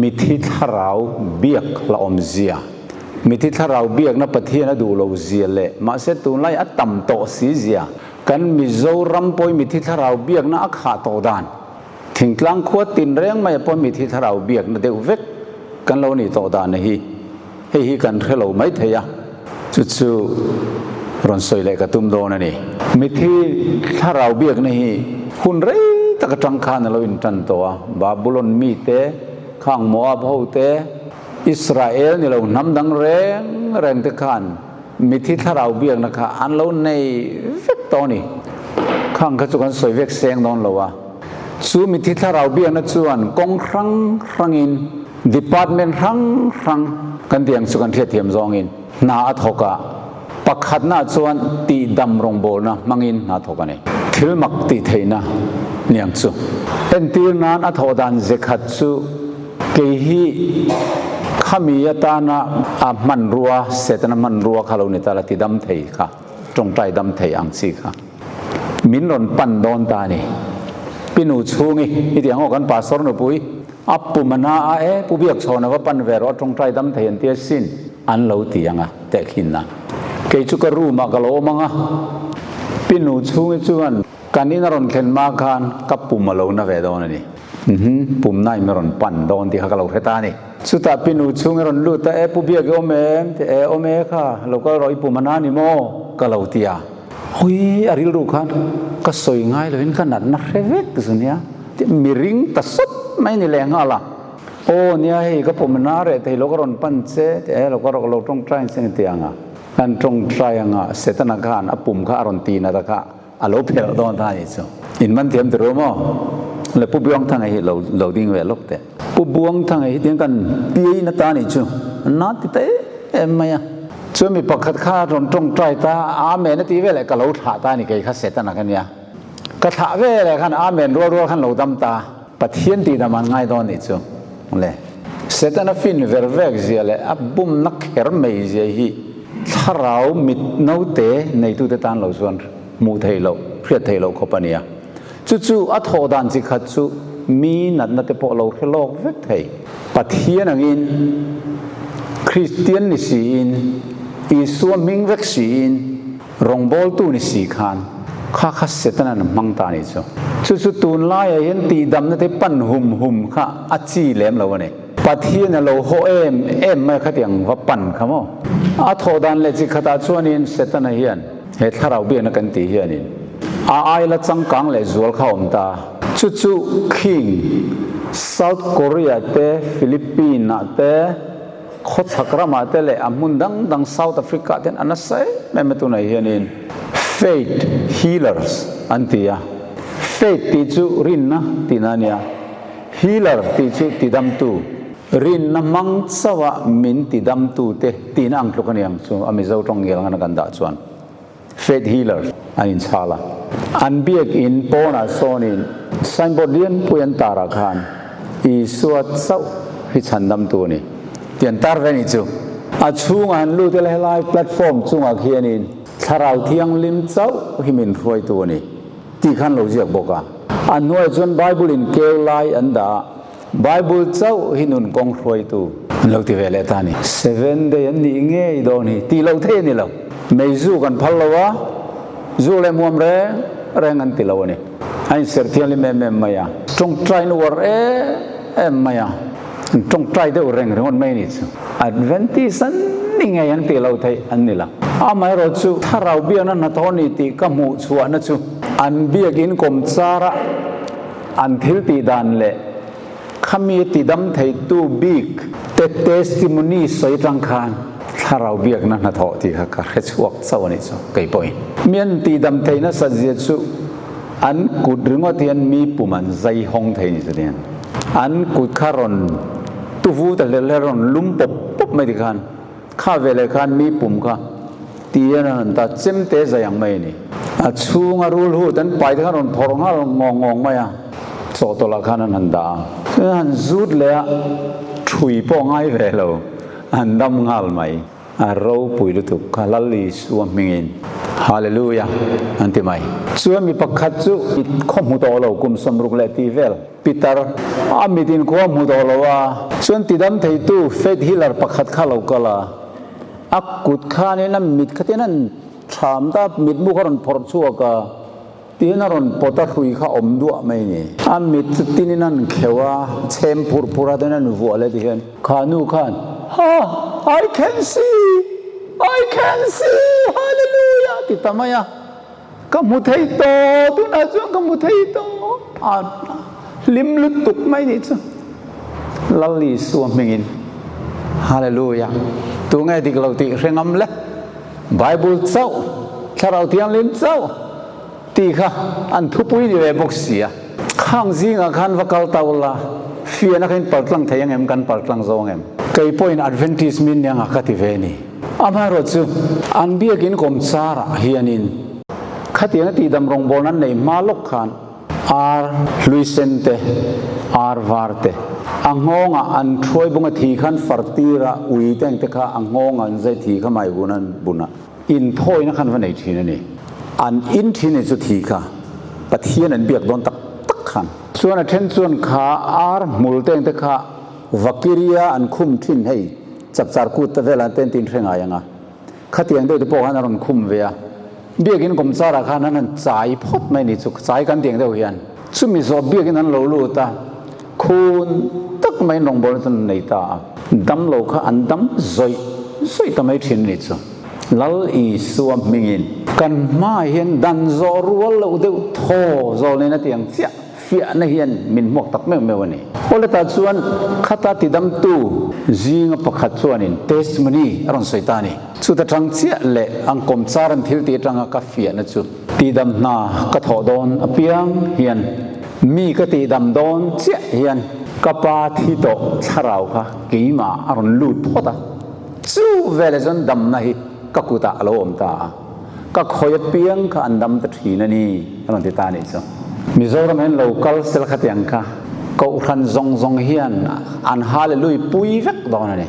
Mithi thlarau biak hlauhawm zia, mithi thlarau biakna Pathian a duh lo zia leh mahse tunlai a tam tawh si zia, kan Mizoram pawhin mithi thlarau biakna a khah tawh dan, thingtlang khua tin reng mai pawh mithi thlarau biakna deuh vek kan lo nih tawh dan hi hei hi kan hre lo mai thei a, chu chu rawn sawi leh ka tum dawn a ni. Mithi thlarau biakna hi hun rei tak atang khan a lo intan tawh a, Babulon mite, khang Moab ho te, Israel ni lo hnam dang reng reng te khan mithi thlarau biakna kha an lo nei vek tawh a ni. Khang kha chu kan sawi vek seng dawn lo a. Chu mithi thlarau biakna chuan kawng hrang hrangin, Department hrang hrang kan tih ang chu kan hriatthiam zawngin hna a thawk a, pakhatna chuan tihdam rawngbawlna hmangin hna thawk a ni. Thil mak tih theihna ni ang chu. Entir nan a thawh dan ze khat chu kei hi khami atana a hmanrua, Setana hmanrua kha lo ni ta la tidam thei kha, tawngtai dam thei ang chi kha min rawn pan dawn ta a ni. Pinu chhungi i tih ang aw kan pastor nupui. A pum a na a e, Pu Biakchhawn a va pan ve rawh a tawngtai dam thei an tia sin an lo ti ang a, tehkhin a. Kei chu ka room ah ka lo awm ang a, Pinu chhungi chuan kan in a rawn thlen hma khan ka pum a lo na ve dawn a ni. Uhmm, pum na in a rawn pan dawn tih kha ka lo hre ta a ni. Chutah Pinu chhungi a rawn lut a, E Pu Biak i awm em? Ti e, awm e kha, lo kal rawh i pum a na ni maw? Ka lo ti a. Hawi a rilru khan ka sawi ngai loin ka natna hre vek zu nia. Miring ta sawt mai ni leh nghal a, Aw nia hei ka pawm na reh thei lo ka rawn pan che ti e lo ka rawk lo tawngtai che ni ti ang a, kan tawngtai ang a Setana khan a pum kha a rawn ti nat a kha a lo phelh dawn ta a nih chu. In man thiam ti ru maw? Le Pu Buangthanga hi lo lo ding ve lawk teh. Pu Buangthanga hi tiang kan piai na ta a nih chu, na ti ta em em mai a. Chuan mi pakhat kha a rawn tawngtai ta, Amen a ti veleh ka lo thlah ta a ni kei kha Setana ka nia. Ka thlah ve leh khan Amen rual rual khan lo dam ta. Pathian tih dam an ngai dawn nih chu le. Setana fin ver vek zia leh a bumna kher mai zia hi thlarau mit naute neitute tan lo chuan hmuh theih loh, hriat theih loh khawp a nia. Chu chu a thawh dan chi khat chu mi natna te pawh lo hre lawk vek thei. Pathian angin, Kristian ni siin, Isua hming vek siin, Rawngbawltu ni si khan kha kha Setana'n a hmang ta a nih chu. Chu chu tunlaiah hian tihdamna te pan hum hum kha a chi lem lo a ni. Pathian a lo haw em em mai khatiang va pan kha maw? A thawh dan leh chi khatah chuanin Setana hian he thlarau biakna kan tih hianin a ai la changkang leh zual kha a awm ta. Chu chu King, South Korea te, Philippine ah te, Khawchhak ramah te leh a hmun dang dang South Africa ah ten a nasa em em a tunah hianin Faith Healers an ti a. Faith tih chu rinna tihna a nia, Healer tih chu tidamtu, rinna hmang chauha min tidamtu te tihna ang tluk a ni ang chu a Mizo tawng ngial ngana kan dah chuan Faith Healers an inchhal a. An biakin pawnah sawnin signboard lianpui an tarah khan Isua chauh hi chhandamtu a ni tih an tar ve a nih chu. A chhungah han lut ila helai platform chungah khianin Thlarau Thianghlim chauh hi min hruaitu a ni tih khan lo ziak bawk a. A hnuaiah chuan Bible in keu lai an dah a, Bible chauh hi nun kawng hruaitu an lo ti ve leh ta a ni. Seven day an nih ngei dawn hi tih loh thei a ni lo. Mei zu kan phal lo a, zu leh muam reng reng an ti lo a ni. A inserh thianghlim em em mai a, tawngtai na uar em em mai a, an tawngtai deuh reng ringawt mai a nih chu. Adventist an ni ngei an tih loh theih an ni lo. Amaherawh chu thlarau biakna hnathawh a ni tih ka hmuh chhuahna chu an biakin kawmchara An thil tih dan leh khami tidam theitu bik te testimony sawi atang khan thlarau biakna hnathawh tih kha ka hre chhuak chauh a nih chu kei pawhin. Mi an tihdam thei nasat zia chu an kut ringawt hian mi pum an zai hawng thei ni chutin an kut kha rawn tuvu ta hler hler rawn lum pawp pawp mai tikhan Kha veleh khan mi pum kha ti hian an han ta chem te zai ang mai a ni. A chhunga rul hut an pai te khan rawn phawrh nghal ngawng ngawng mai a, chawhtawlh ah khan an han dah a. Chuan han zut leh a, thui pawh ngai ve lo, an dam nghal mai. A ropui lutuk kha Lal Isua hmingin. Hallelujah an ti mai. Chuan mi pakhat chu mit khaw hmu tawh lo kum 60 leh tih vel pitar a mit in khua hmu tawh lo a, chuan tidam theitu faith healer pakhat kha lo kal a, a kut khanin a mit khatin an Thlam ta mitmu kha rawn phawrh chhuak a, tin a rawn pawt a hrui kha awm duah mai a ni. A mit chu tinin an kheuh a, chhem phurh phurh a ten an vuah leh tihian kha nu khan, Ha! I can see! I can see! Hallelujah! ti ta mai a, ka hmu thei tawh, tunah chuan ka hmu thei tawh, a hlim lutuk mai nih chu. Lal Isua hmingin Hallelujah! Tunge dik lo tih hre ngam le? Bible chauh, Thlarau Thianghlim chauh tih kha an thupui ni ve bawk si a. Khang zingah khan va kal ta ula, fiahna kha in paltlang thei ang em, kan paltlang zo ang em? Kei pawhin Adventist min ni anga ka ti ve ni. Amaherawh chu an biakin kawmcharah hianin khatianga tihdam rawngbawlna an nei hma lawk khan, Ar hlui sen te, ar var te, a nghawngah an thuai bunga thi khan far tir a, ui te ang te kha a nghawngah an zai thi kha mai bun an bun a, inthawina khan va nei thin a ni. An in thin e chu thi kha Pathian an biak dawn tak tak khan. Chuan a then chuan kha ar hmul te ang te kha vakiria an khum thin hei chapchar kut te velah te an tin hre ngai ang a. Khatiang deuh te pawh khan a rawn khum ve a, biakin kawmcharah khan an han chai phawt mai ni chu, chai kan tiang deuh hian. Chumi zawh biakin an lo lut a, khun tak maiin rawngbawlna chu an nei ta a, dam lo kha an dam zawih zawih ta mai thin a ni chu. Lal Isua hmingin kan hmaah hian dan zawh rual loh deuh thaw zawl nen a tiang chiah. Fiahna hian min hmuak tak meuh meuh a ni. Awleta chuan khata tidamtu zinga pakhat chuanin testimony a rawn sawi ta a ni. Chuta tang chiah leh ang kawmchar an thil tih atanga ka fiahna chu tidam hna ka thawh dawn apiang hian mi ka tihdam dawn chiah hian ka pa thi tawh thlarau kha keimah a rawn lut phawt a, chu veleh chuan damna hi ka kutah a lo awm ta a. Ka khawi apiang kha an dam ta thin a ni, a rawn ti ta a nih chu. Mizoram hian lo kal sel khatiang kha Kohhran zawng zawng hian an Hallelui pui vek dawn a ni.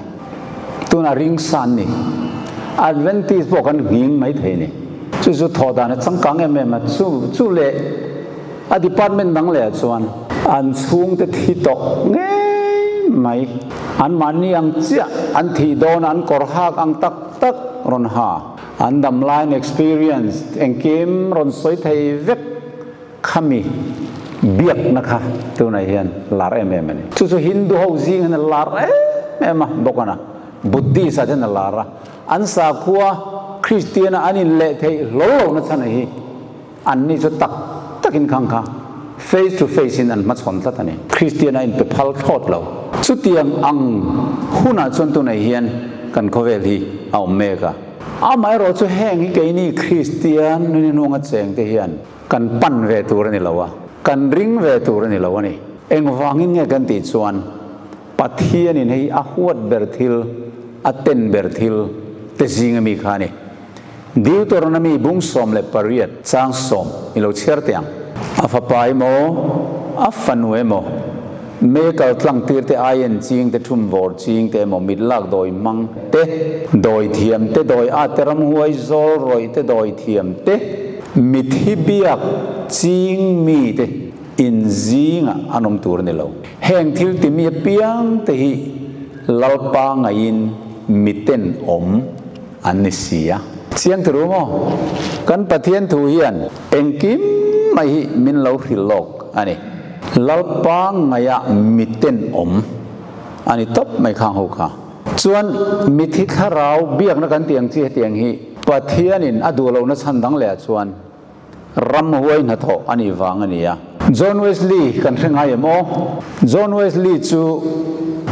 Tunah ring san ni. Adventist pawh kan nghing mai thei a ni. Chu chu thawh dan a changkang em em a, chu chu leh a department dang leh ah chuan an chhungte thi tawh ngei mai. Anmahni ang chiah an thih dawn a, an kawr hak ang tak tak rawn ha. An dam laiin experience engkim rawn sawi thei vek khami biakna kha tunah hian lar em em a ni. Chu chu Hindu ho zing hian a lar em em a bawk a na, Buddhist ah te hian a lar a, an sakhua Christian a an inleh theih hlawl lohna chhan a hi anni chu tak takin khang kha face to face in an hmachhawn tlat a ni. Christian a inpe phal thlawt lo. Chutiang ang hunah chuan tunah hian kan khawvel hi a awm mek a. Amaherawh chu heng hi keini Kristian nuni hnunga cheng te hian kan pan ve tur a ni lo a, kan ring ve tur a ni lo a ni. Engvangin nge kan tih chuan Pathianin hei a huat ber thil, a ten ber thil te zinga mi kha a ni. Deuteronomy bung 18 chang sawm i lo chhiar teh ang. A fapa emaw, a fanu emaw, me kal tlang tir te aien ching te thum vawr ching te emaw mit lak dawi hmang te, dawi thiam te, dawi at te ramhuai zawl rawih te dawi thiam te, mithi biak ching mi te in zingah an awm tur a ni lo. Heng thil timi apiang te hi Lalpa ngaiin miten awm an ni si a. Chiang ti ru maw? Kan Pathian thu hian engkim mai hi min lo hrilh lawk a ni. Lalpa ngaihah miten awm a ni tawp mai khang ho kha. Chuan mithi thlarau biakna kan tih ang chi hetiang hi Pathianin a duh lohna chhan dang leh ah chuan Ramhuai hnathawh a nih vang a ni a. John Wesley kan hre ngai em aw? John Wesley chu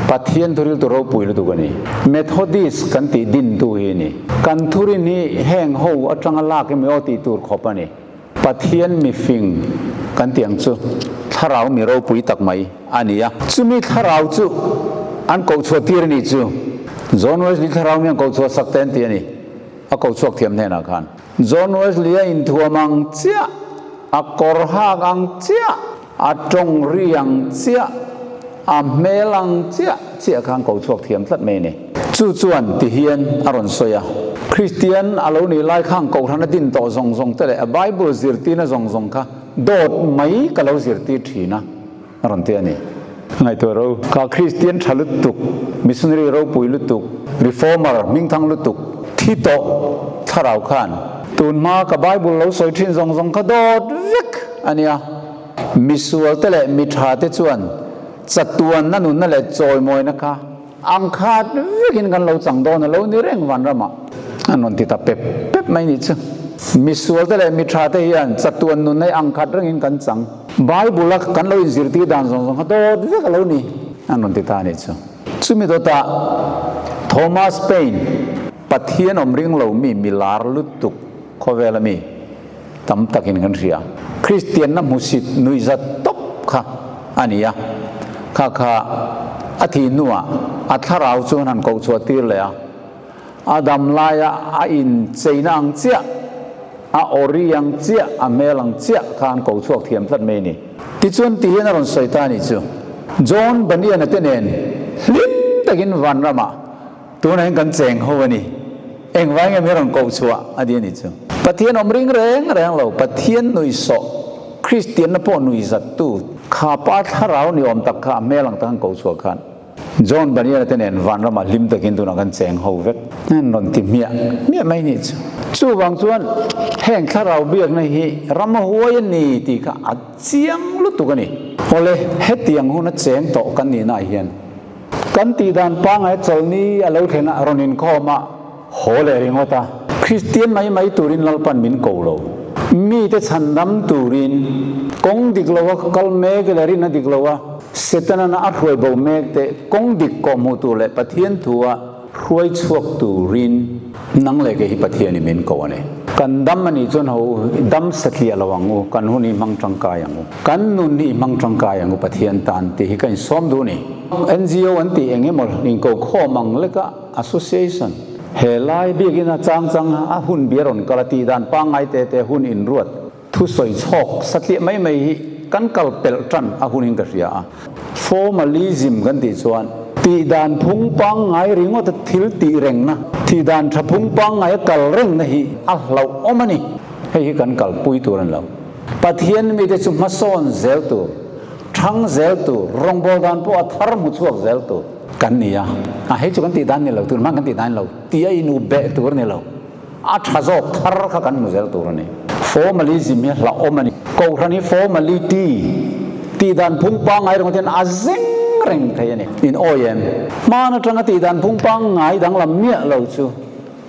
Pathian thuriltu ropui lutuk a ni. Methodist kan tih dintu hi a ni. Kan thurin hi heng ho atanga lak emaw aw tih tur khawp a ni. Pathian mifing kan tih ang chu thlarau mi ropui tak mai a ni a. Chumi thlarau chu an kohchhuah tir a nih chu. John Wesley thlarau mi an kohchhuah sak te an ti a ni. A kohchhuak thiam hnenah khan. John Wesley a inthuam ang chiah, a kawr hak ang chiah, a tawng ri ang chiah, a hmel ang chiah chiah khan ko chhuak thiam tlat mai a ni. Chu chuan ti hian a rawn sawi a. Kristian a lo nih lai khang Kohhran a din tawh zawng zawng te leh a Bible zirtirna zawng zawng kha dawt mai ka lo zirtir thin a, a rawn ti a ni. Ngaihtuah ro, kha Kristian tha lutuk, missionary ropui lutuk, reformer hmingthang lutuk, thi tawh thlarau khan tun hma ka Bible lo sawi thin zawng zawng kha dawt vek a nia. Misual te leh mi tha te chuan chatuanna nunna leh chawimawina kha Ang khat vekin kan lo chang dawn a lo ni reng vanramah an rawn ti ta pep pep mai nih chu. Misual te leh mitha te hian chatuan nun nei ang khat rengin kan chang. Bible a kan lo inzirtir dan zawng zawng kha dawt vek a lo ni an rawn ti ta nih chu. Chumi dawtah Thomas Paine, Pathian awm ring lo mi milar lutuk khawvela mi tam takin kan hria. Kristianna hmusit nuihzat tawp kha a ni a, kha kha a thih hnuah a thlarau chu an han koh chhuah tir leh a, a dam laia a incheina ang chiah, a awri ang chiah, a hmel ang chiah kha an koh chhuak thiam tlat mai a ni. Tichuan ti hian a rawn sawi ta a nih chu, John Bunyan-a te nen hlim takin vanramah Tunah hian kan cheng ho a ni. Engvai nge min rawn koh chhuah a ti a nih chu. Pathian awm ring reng reng lo, Pathian nui sawh, Kristianna pawh nui zattu, kha pa thlarau ni awm tak kha a hmel ang tak an koh chhuah khan John Bunyan-a te nen vanramah hlim takin tunah kan cheng ho vek. An rawn ti hmiah hmiah mai nih chu. Chuvang chuan heng thlarau biakna hi ram huai a ni tih kha a chiang lutuk a ni. Awle, hetiang huna cheng tawh kan nihnaah hian Kan tih dan pangngai chawlhni a lo thlen a, rawn inkhawm a, haw leh ringawt a. Kristian mai mai turin Lalpan min ko lo. Mite chhandam turin kawng dik lo a kal mek leh rinna dik lo a Setana a hruai bo mek te kawng dik kawh hmuh tur leh Pathian thu a hruai chhuak turin nang leh kei hi Pathianin min ko a ni. Kan dam a nih chuan ho dam satliah lo ang u, kan hun hi hmang tangkai ang u. Kan nun hi i hmang tangkai ang u Pathian tan tih hi ka insawm duh a ni. NGO an tih eng emaw inkokhawm ang leka association he lai biakin a chang chang a hun bia rawn kal a tih dan pangngai te te hun inruat thusawi chhawk satliah mai mai hi kan kal pelh tan a hunin ka hria a. Formalism kan tih chuan tih dan phung pangngai ringawt a thil tih rengna, tih dan tha phung pangngai a kal rengna hi a hlauhawm a ni. Hei hi kan kalpui tur a ni lo. Pathian mite chu hmasawn zel tur, thang zel tur, rawngbâwl dan pawh a thar hmu chhuak zel tur kan ni a. A hei chu kan tih dan ni lo, tun hma kan tih dan ni lo, tia inu beh tur a ni lo. A tha zawk thar kha kan hmu zel tur a ni. Formalism hi hlauhawm a ni. Kohhran hi formality, tih dan phung pangngai ringawt hian a zeng reng thei a ni. In awi em? Hmaan atanga tih dan phung pangngai danglam miah lo chu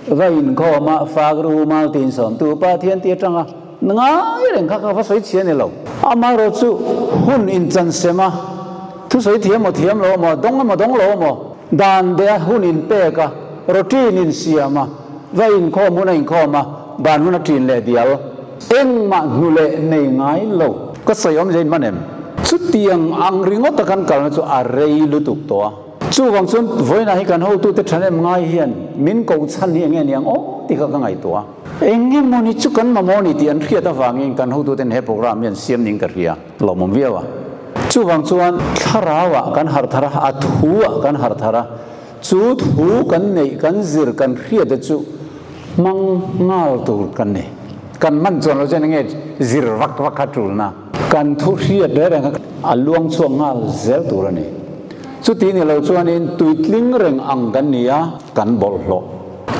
Va inkhawm a, fak ru mal tin sawmtu Pathian ti atanga ngai reng kha ka va sawi chhia ni lo. Amaherawh chu hun inchan sem a, thusawi thiam maw thiam lo maw, dawng emaw dawng lo maw, dan deh a hun inpek a, routine insiam a, va inkhawm hun a inkhawm a, ban hun a ṭin leh dial. Engmah hnu leh nei ngai lo. Ka sawi awm zein hman em? Chutiang ang ringawt a kan kalna chu a rei lutuk tawh a. Chuvang chuan vawiinah hi kan hotute ṭhahnem ngai hian min ko chhan hi enge niang aw tih kha ka ngaihtuah a. Eng emawni chu kan mamawh ni tih an hriat avangin kan hotuten he program hi an siam ning ka hria lawmawm viau a. Chuvang chuan thlarauah kan harh thar a, a thuah kan harh thar a, chu thu kan neih, kan zir, kan hriat te chu hmang nghal tur kan ni. Kan hman chuan lo chuan enge zir vak vak kha tulna. Kan thu hriat reng reng kha a luang chhuak nghal zel tur a ni. Chuti ni lo chuanin tuitling reng ang kan ni a, kan bawlhhlawh.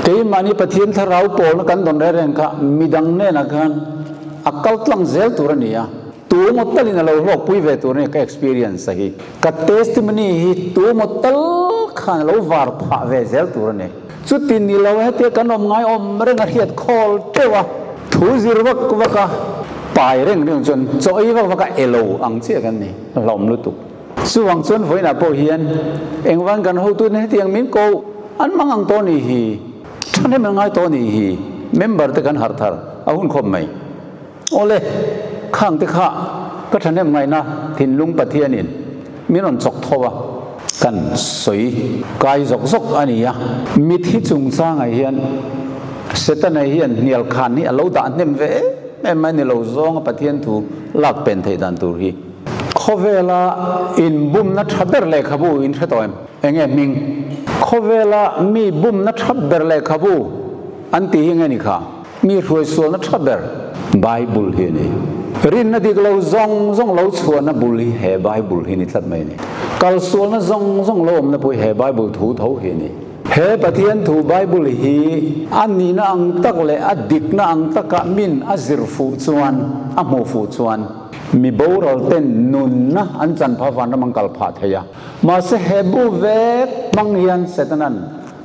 Keimahni Pathian thlarau pawlna kan dawn reng reng kha midang hnenah khan a kal tlang zel tur a ni a, tu emaw talin a lo hlawkpui ve tur a ni ka experience a hi. Ka testimony hi tu emaw tal khan a lo var phah ve zel tur a ni. Chuti ni lo hetia kan awm ngai awm reng a hriat khawl teuh a, thu zir vak vak a, pai reng reng chuan chaw ei vak vak a elo ang chiah kan ni, hlawm lutuk. Chuvang chuan vawiinah pawh hian engvan kan hotute hetiang min ko an mang ang tawh ni hi, thahnem an ngai tawh ni hi, member te kan harh thar a hun khawp mai. Awle, khang te kha ka thahnem ngaihna thinlung Pathianin min rawn chawk tho a, kan sawi kai zawk zawk a ni a. Mithi chungchangah hian Setana hian hnial khan hi a lo dah hnem ve em em mai ni lo zawnga Pathian thu lak pen theih dan tur hi. Khawvela inbumna tha ber lehkhabu in hre tawh em? Enge hming? Khawvela mi bumna tha ber lehkhabu. an tih hi nge ni kha? Mi hruai sualna tha ber Bible hi a ni. Rinna dik lo zawng zawng lo chhuahna bul hi he Bible hi ni tlat mai a ni. Kal sualna zawng zawng lo awmna pawh hi he Bible thu tho hi a ni. He Pathian thu Bible hi a nihna ang tak leh a dikna ang taka min a zir fuh chuan, a hmuh fuh chuan mi boral ten nunna an chan phah vanram an kal phah thei a. Mahse he bu vek hmang hian Setanan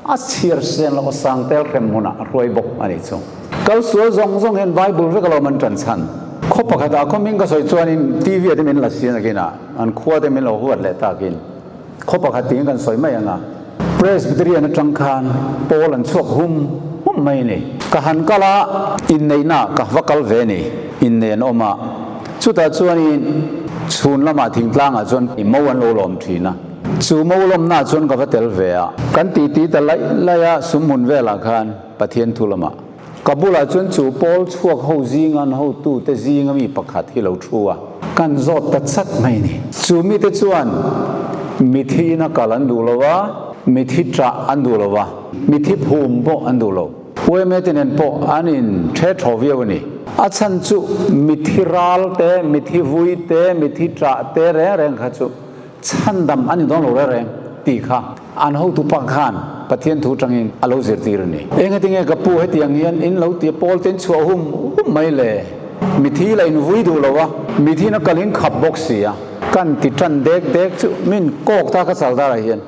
a chhiar sen loh sang tel hrem hmunah a hruai bawk a nih chu. Kal sual zawng zawng hian Bible vek alawm an ṭan chhan. Khaw pakhatah khaw hming ka sawi chuanin TV ah te min la si nakinah an khua te min lo huat leh takin khaw pakhat tiin kan sawi mai ang a. Presbyterian aṭang khan pawl an chhuak hum hum mai a ni. Ka han kal a, inneihna ka va kal ve ni, innei an awm a. Chutah chuanin chhun lamah thingtlangah chuan mo an lo lawm ṭhin a. Chu mo lawmnaah chuan ka va tel ve a. Kan titi ta laih laih a, sumhmun velah khan Pathian thu lamah ka bulah chuan chu pawl chhuak ho zinga an hotute zinga mi pakhat hi lo thu a. Kan zawt ta chat mai ni. Chu mite chuan mithi ina kal an duh lo a, mithi ṭah an duh lo a, mithi phum pawh an duh lo. UMA te nen pawh an in ṭhe ṭhaw viau a ni. A chhan chu mithi ral te, mithi vui te, mithi ṭah te reng reng kha chu Chhandam a ni dawn lo reng reng tih kha an hotu pa khan Pathian thu tangin a lo zirtir a ni. Engatinge ka pu hetiang hian in lo tia pawl ten chhuah hum hum mai le? Mithi la in vui duh lo a, mithin a kal in khap bawk si a. Kan ti tan dek dek chu min kawk ta ka chal darah hian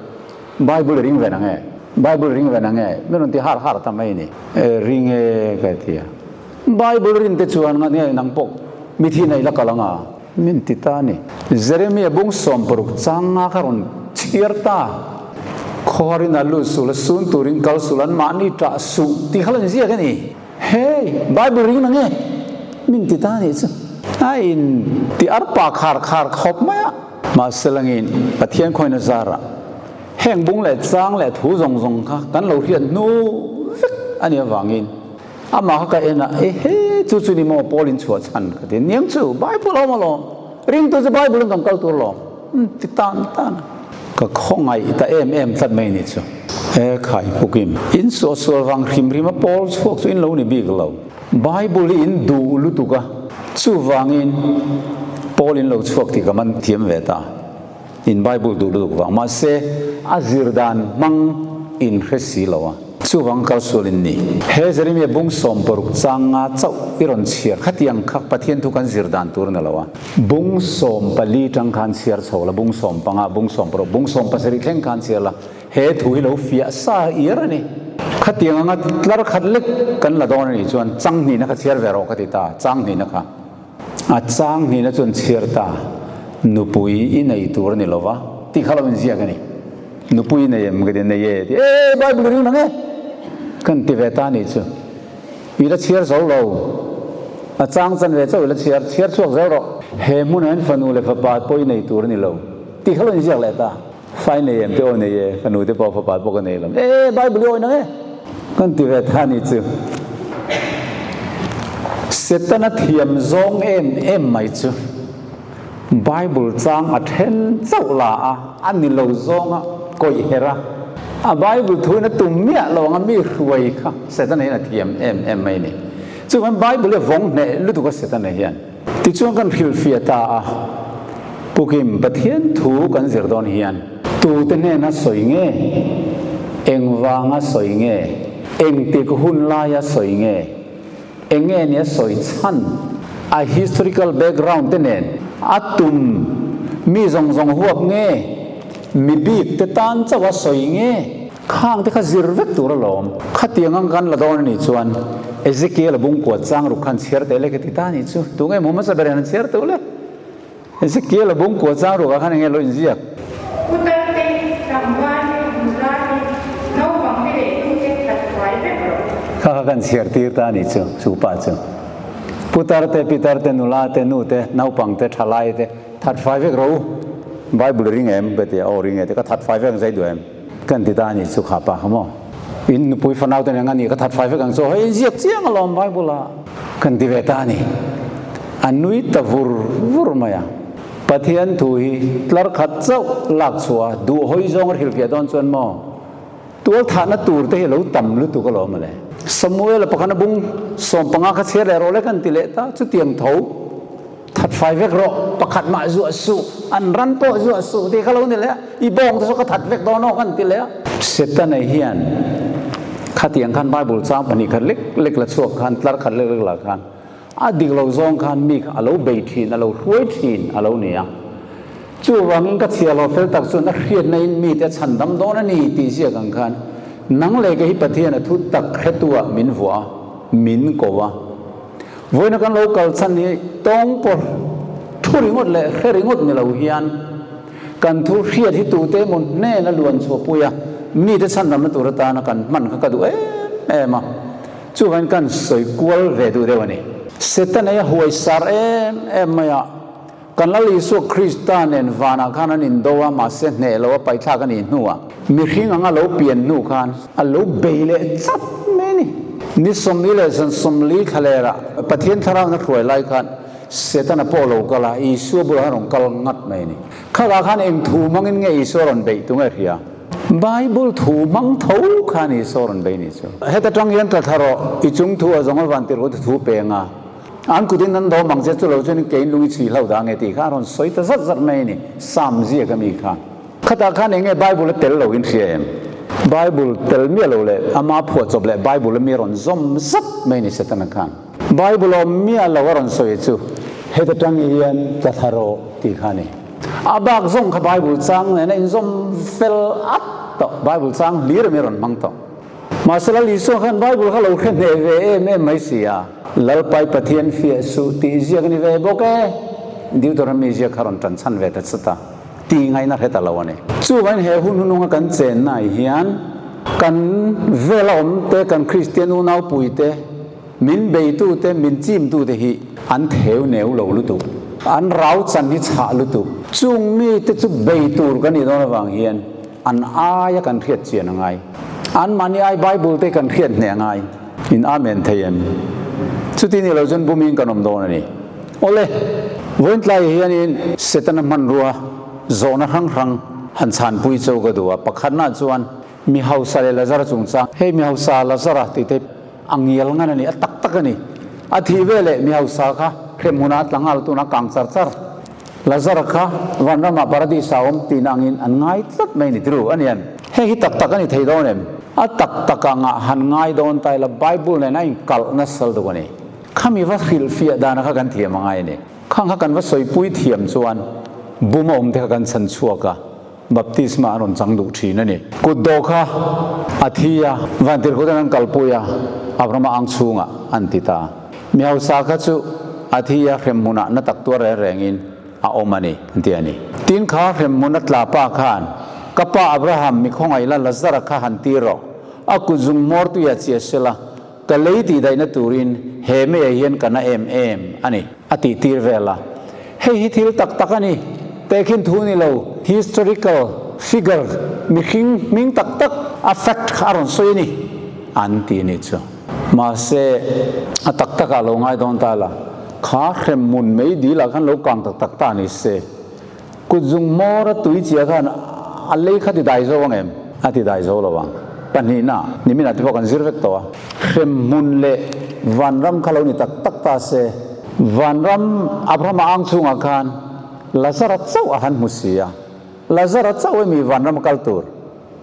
Bible i ring ve nang e, Bible i ring ve nang e min rawn ti har har ta mai a ni. E ring e ka ti a, Bible rin te chuan nge nang pawh mithi nei la kal ang a? Min ti ta a ni. Jeremia bung 60 chang nga kha rawn chhiar ta. Khawharin a lut sul a, sun turin kal sul an mahni tah suh tih kha lo inziak a ni. Hey! Bible ring nang e! Min ti ta a nih chu. A in ti arpa khar khar khawp mai a. Mahse langin Pathian khawina zarah heng bung leh chang leh thu zawng zawng kha kan lo hriat hnu vek a nih avangin, Amah kha ka en a, Ehe, chu chu ni maw Paul in chhuah chhan? ka ti. Niang chu, Bible a awm alawm. Ringtu chu Bible in kan kal tur alawm. Umm, ti tan tan a. Ka khawngaih ta em em tlat mai ni chu. E khai pukim, in suahsual vang hrim hrim a Paul chhuak chu in lo ni bik lo. Bible hi in duh lutuk a, chuvangin Paul in lo chhuak tih ka man thiam ve ta. In Bible duh lutuk vang. Mahse, a zir dan hmang in hre si lo a. Chuvang kal sual in ni. He Jeremia bung 60 chang nga chauh i rawn chhiar khatiang kha Pathian thu kan zir dan tur a ni lo a. Bung 14 tang khan chhiar chho la, bung 15, bung 16, bung 17 thleng khan chhiar la, he thu hi lo fiah sa iar a ni. Khatiang anga tlar khat lek kan la dawn a nih chuan chang hnihna kha chhiar ve rawh ka ti ta, chang hnihna kha. A chang hnihna chuan chhiar ta, nupui i nei tur a ni lo va, tih kha lo inziak a ni. Nupui i nei em? Ka ti, nei e, ti, e, Bible ring nang e! Kan ti ve ta a nih chu. I la chhiar zo lo. A chang chan ve chauh i la chhiar, chhiar chhuak zel rawh. He hmunah hian fanu leh fapa pawh i nei tur a ni lo, tih kha lo inziak leh ta. Fa i nei em te aw nei e, fanu te pawh fapa pawh ka nei lo. E, Bible i awi nang e! Kan ti ve ta a nih chu. Setana thiam zawng em em mai chu Bible chang a then chauh la a, a ni lo zawnga kawih her a. A Bible thuin a tum miah lo anga mi hruai kha Setana hian a thiam em em mai a ni. Chuvangin Bible hi a vawng hneh lutuk a Setana hian. Tichuan kan hrilhfiah ta a, Pukim Pathian thu kan zir dawn hian tute hnena sawi nge, engvanga sawi nge, engtik hun laia sawi nge, eng nge nia sawi chhan, a historical background te nen a tum mi zawng zawng huap nge, mi bik te tan chauh a sawi nge, Khang te kha zir vek tur alawm. Khatiang ang kan la dawn a nih chuan Ezekiel a bungkua chang ruk khan chhiar teh le ka ti ta a nih chu. Tunge maw hmasa ber hian an chhiar teuh le? Ezekiel a bungkua chang rukah khan enge lo inziak? Putar te, tlangval te, nula te, naupang te leh nu te that fai vek rawh. Kha kha kan chhiar tir ta a nih chu, chu pa chu. Putar te, pitar te, nula te, nu te, naupang te, thalai te that fai vek rawh u. Bible ring em? Ka ti a, aw ring e te, ka that fai vek ang zai duh em? Kan ti ta a nih chu kha pa kha maw? In nupui fanau te nen a nih ka that fai vek ang chu hei inziak chiang alawm Bible ah kan ti ve ta a ni. A nui ta vur vur mai a. Pathian thu hi tlar khat chauh lak chhuah a duh hawi zawng a hrilhfiah dawn chuan maw? Tual thahna tur te hi lo tam lutuk alawm mawle. Samuel-a pakhana bung 15 kha chhiar leh rawh le kan ti leh ta, chutiang tho that fai vek rawh, pakhat mah zuah suh, an ran pawh zuah suh tih kha lo ni leh a, i bawng te saw ka that vek dawn aw kan ti leh a. Setana hian khatiang khan Bible chang pahnih khat lek lek la chhuak khan, tlar khat lek lek la khan A dik lo zawng khan mi kha a lo bei thin, a lo hruai thin a lo ni a. Chuvangin ka chhiar lo fel tak chuan a hriatna in mite a chhan dam dawn a ni tih ziak ang khan nang leh kei hi Pathian a thu tak hretu ah min vuah a, min ko a. Vawiina kan lo kal chhan hi tawng pawh thu ringawt leh hre ringawt ni lo hian kan thu hriat hi tute emaw hnen a luan chhuahpui a, mite chhan damna tur atana kan hman kha ka duh em em a. Chuvain kan sawi kual ve duh deuh a ni. Setana hi a huai sar em em mai a, kan Lal Isua Krista nen vanah khan an indo a, mahse hneh lo a paithlak a nih hnuah mihring anga lo pian hnu khan a lo bei leh chat mai a ni. Ni 40 leh zan 40 thlalerah Pathian thlarauhna hruai lai khan Setana pawh lo kal a, Isua bulah khan rawn kal ngat mai a ni. Khatah khan eng thu hmangin nge Isua rawn beih tu nge hria? Bible thu hmang tho kha ni saw rawn bei ni chu. Heta tang hian tla thla rawh, i chung thu a zawng a van tirh thu peng a, an kutin an dawm ang che chu lo chuan keiin lung i chhui hlo dah nge tih kha a rawn sawi ta zat zat mai a ni, Psalm ziak a mi kha. Khatah khan eng nge Bible a tel lo in hria em? Bible tel miah lo leh ama phuahchawp leh Bible a mi a rawn zawm zat mai a ni Setana khan. Bible awm miah lo a rawn sawi chu heta tang hian tla thla rawh tih kha a ni. A bak zawng kha Bible chang nen a inzawm fel at tawh, Bible chang hlir em i rawn hmang tawh. Mahse Lal Isua khan Bible kha lo hre hneh ve em em mai si a. Lalpai Pathian fiah suh tih ziak a ni ve bawk e. Deuteronomy ziak kha rawn tan chhan ve ta chut a, tih ngaihna hre ta lo a ni. Chuvangin he hun hununga kan chennaah hian kan vela awm te, kan Kristian unau te, Min beitute, min chimtute hi an theu neu lo lutuk. An rau chan hi chhah lutuk. Chung mite chu bei tur kan nih dawn avang hian an aia kan hriat chian a ngai. Anmahni ai Bible te kan hriat hneh a ngai. In Amen thei em? Chuti ni lo chuan bumin kan awm dawn a ni. Awle, vawiintlai hianin Setana hmanrua zawhna hrang hrang han chhanpui cho ka duh a. Pakhatnaah chuan Mi hausa leh Lazara chungchang, Hei mi hausa Lazara tih te a ngial ngan a ni, a tak tak a ni. A thih ve leh mi hausa kha hrem hmunah a tla nghal tuna kang char char. Lazara kha vanramah paradis a awm tihna angin an ngai tlat mai a ni tiru a ni em? Hei hi tak tak a ni thei dawn em? A tak tak angah han ngai dawn ta ila Bible nen a inkalh nasal deuh a ni. Khami va hrilhfiah dana kha kan thiam a ngai a ni. Khang kha kan va sawipui thiam chuan bum a awm te kha kan chhan chhuak a. Baptisma an rawn chang duh thin a ni. Kut dawh kha a thi a, vantirhkut an an kalpui a, Abrahama ang chhungah an ti ta. Mi hausa kha chu a thi a, hremhmunah na tak tuar reng rengin a awm a ni, an ti a ni. Tin kha hremhmun a tla pa khan, Ka pa Abraham, mi khawngaih la, Lazara kha han tir rawh. A kut zung hmawr tuiah chiah sela, ka lei tih daihna turin he meiah hian ka na em em a ni, a tih tir vel a. Hei hi thil tak tak a ni. Tehkhin thu ni lo, historical figure, mihring hming tak tak, a fact kha a rawn sawi a ni, an ti a ni chu. Mahse, a tak takah lo ngai dawn ta la, kha hremhmun mei dil ah khan lo kang tak tak ta ni se, Kut zung hmawr a tui chiah khan a lei kha ti dai zo ang em? A ti dai zo lo ang. Pahnihna, niminah te pawh kan zir vek tawh a. Hremhmun leh vanram kha lo ni tak tak ta se. Vanram Abrahama ang chhungah khan Lazara chauh a han hmu si a. Lazara chauh emi vanram a kal tur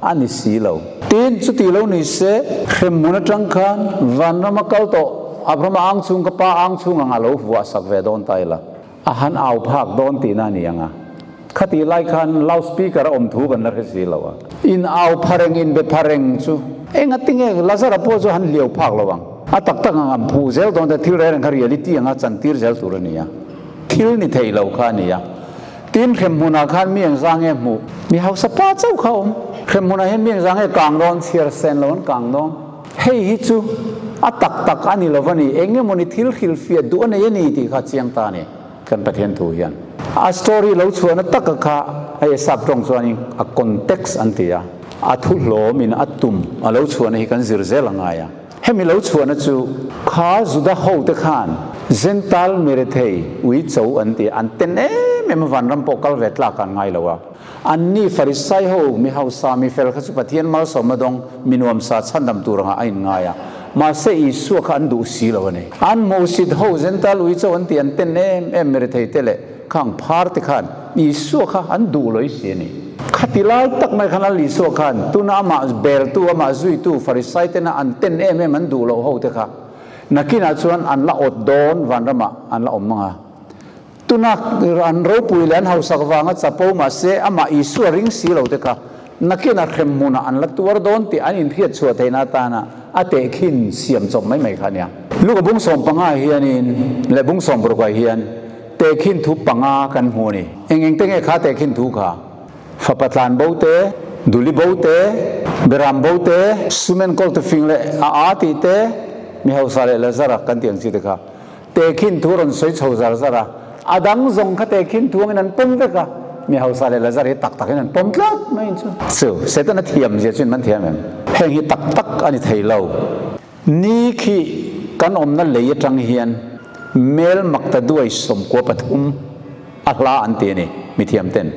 a ni si lo. Tin, chuti lo ni se, hremhmun atang khan vanram a kal tawh Abrahama ang chhung ka pa ang chhung anga lo vuah sak ve dawn ta ila. A han au phak dawn tihna a ni ang a. Khatih lai khan loud speaker a awm thu kan la hre si lo a. In au pha reng, in be pha reng chu enga tinge Lazara pawh chu han hliau phak lo ang. A tak tak ang an phu zel dawn te thil reng reng kha reality anga chantir zel tur a ni a. Thil ni thei lo kha a ni a. Tin hremhmunah khan mi engzah nge hmuh? Mi hausa pa chauh kha a awm. Hremhmunah hian mi engzah nge kang dawn? Chhiar sen lo an kang dawn. Hei hi chu a tak tak a ni lo va ni, eng emawni thil hrilhfiah duh a nei a ni tih kha chiang ta a ni kan Pathian thu hian. A story lo chhuahna taka kha hei a sap tawng chuanin a context an ti a, a thu hlawmin a tum a lo chhuahna hi kan zir zel a ngai a. Hemi lo chhuahna chu kha Juda hote khan Gentile mirethei ui cho an ti a, an ten em. em em a, vanram pawh kal ve tlak an ngai lo a. Anni Farisai ho mi hausa mi fel kha chu Pathian malsawmna dawng mi nuamsa chhandam tur angah a inngai a, mahse Isua kha an duh si lo a ni. An hmuhsit ho Zentail ui cho an tih an ten em em mi rethei te leh khang phar te khan Isua kha an duh loi si a ni. Khati lai tak mai khan Lal Isua khan tuna amah beltu amah zuitu Farisai tena an ten em em an duh loh ho te kha nakinah chuan an la awt dawn vanramah an la awm ang a. Tuna an ropui leh an hausak vanga chapo mahse amah Isua ring si lo te kha nakin a hrem hmunah an la tuar dawn tih an inhriat chhuah theihna atana a tehkhin siam chawp mai mai kha a nia. Luka bung 15 hianin leh bung 60 hian tehkhin thu panga kan hmu a ni. Eng eng te nge kha tehkhin thu kha? Fapa tlan bo te, duli bo te, beram bo te, sumen kawl tufing leh a aa tih te, mi hausa leh Lazara kan tih ang chi te kha. Tehkhin thu rawn sawi chho zar zar a, a dang zawng kha tehkhin thu angin an pawm vek a, mi hausa leh Lazar hi tak takin an pawm tlat mai in chu. Chu, Setana thiam zia chu in man thiam em? Heng hi tak tak a ni thei lo. Ni khi kan awmna lei atang hian mel makta duai 13 a hla an ti a ni, mi thiam ten.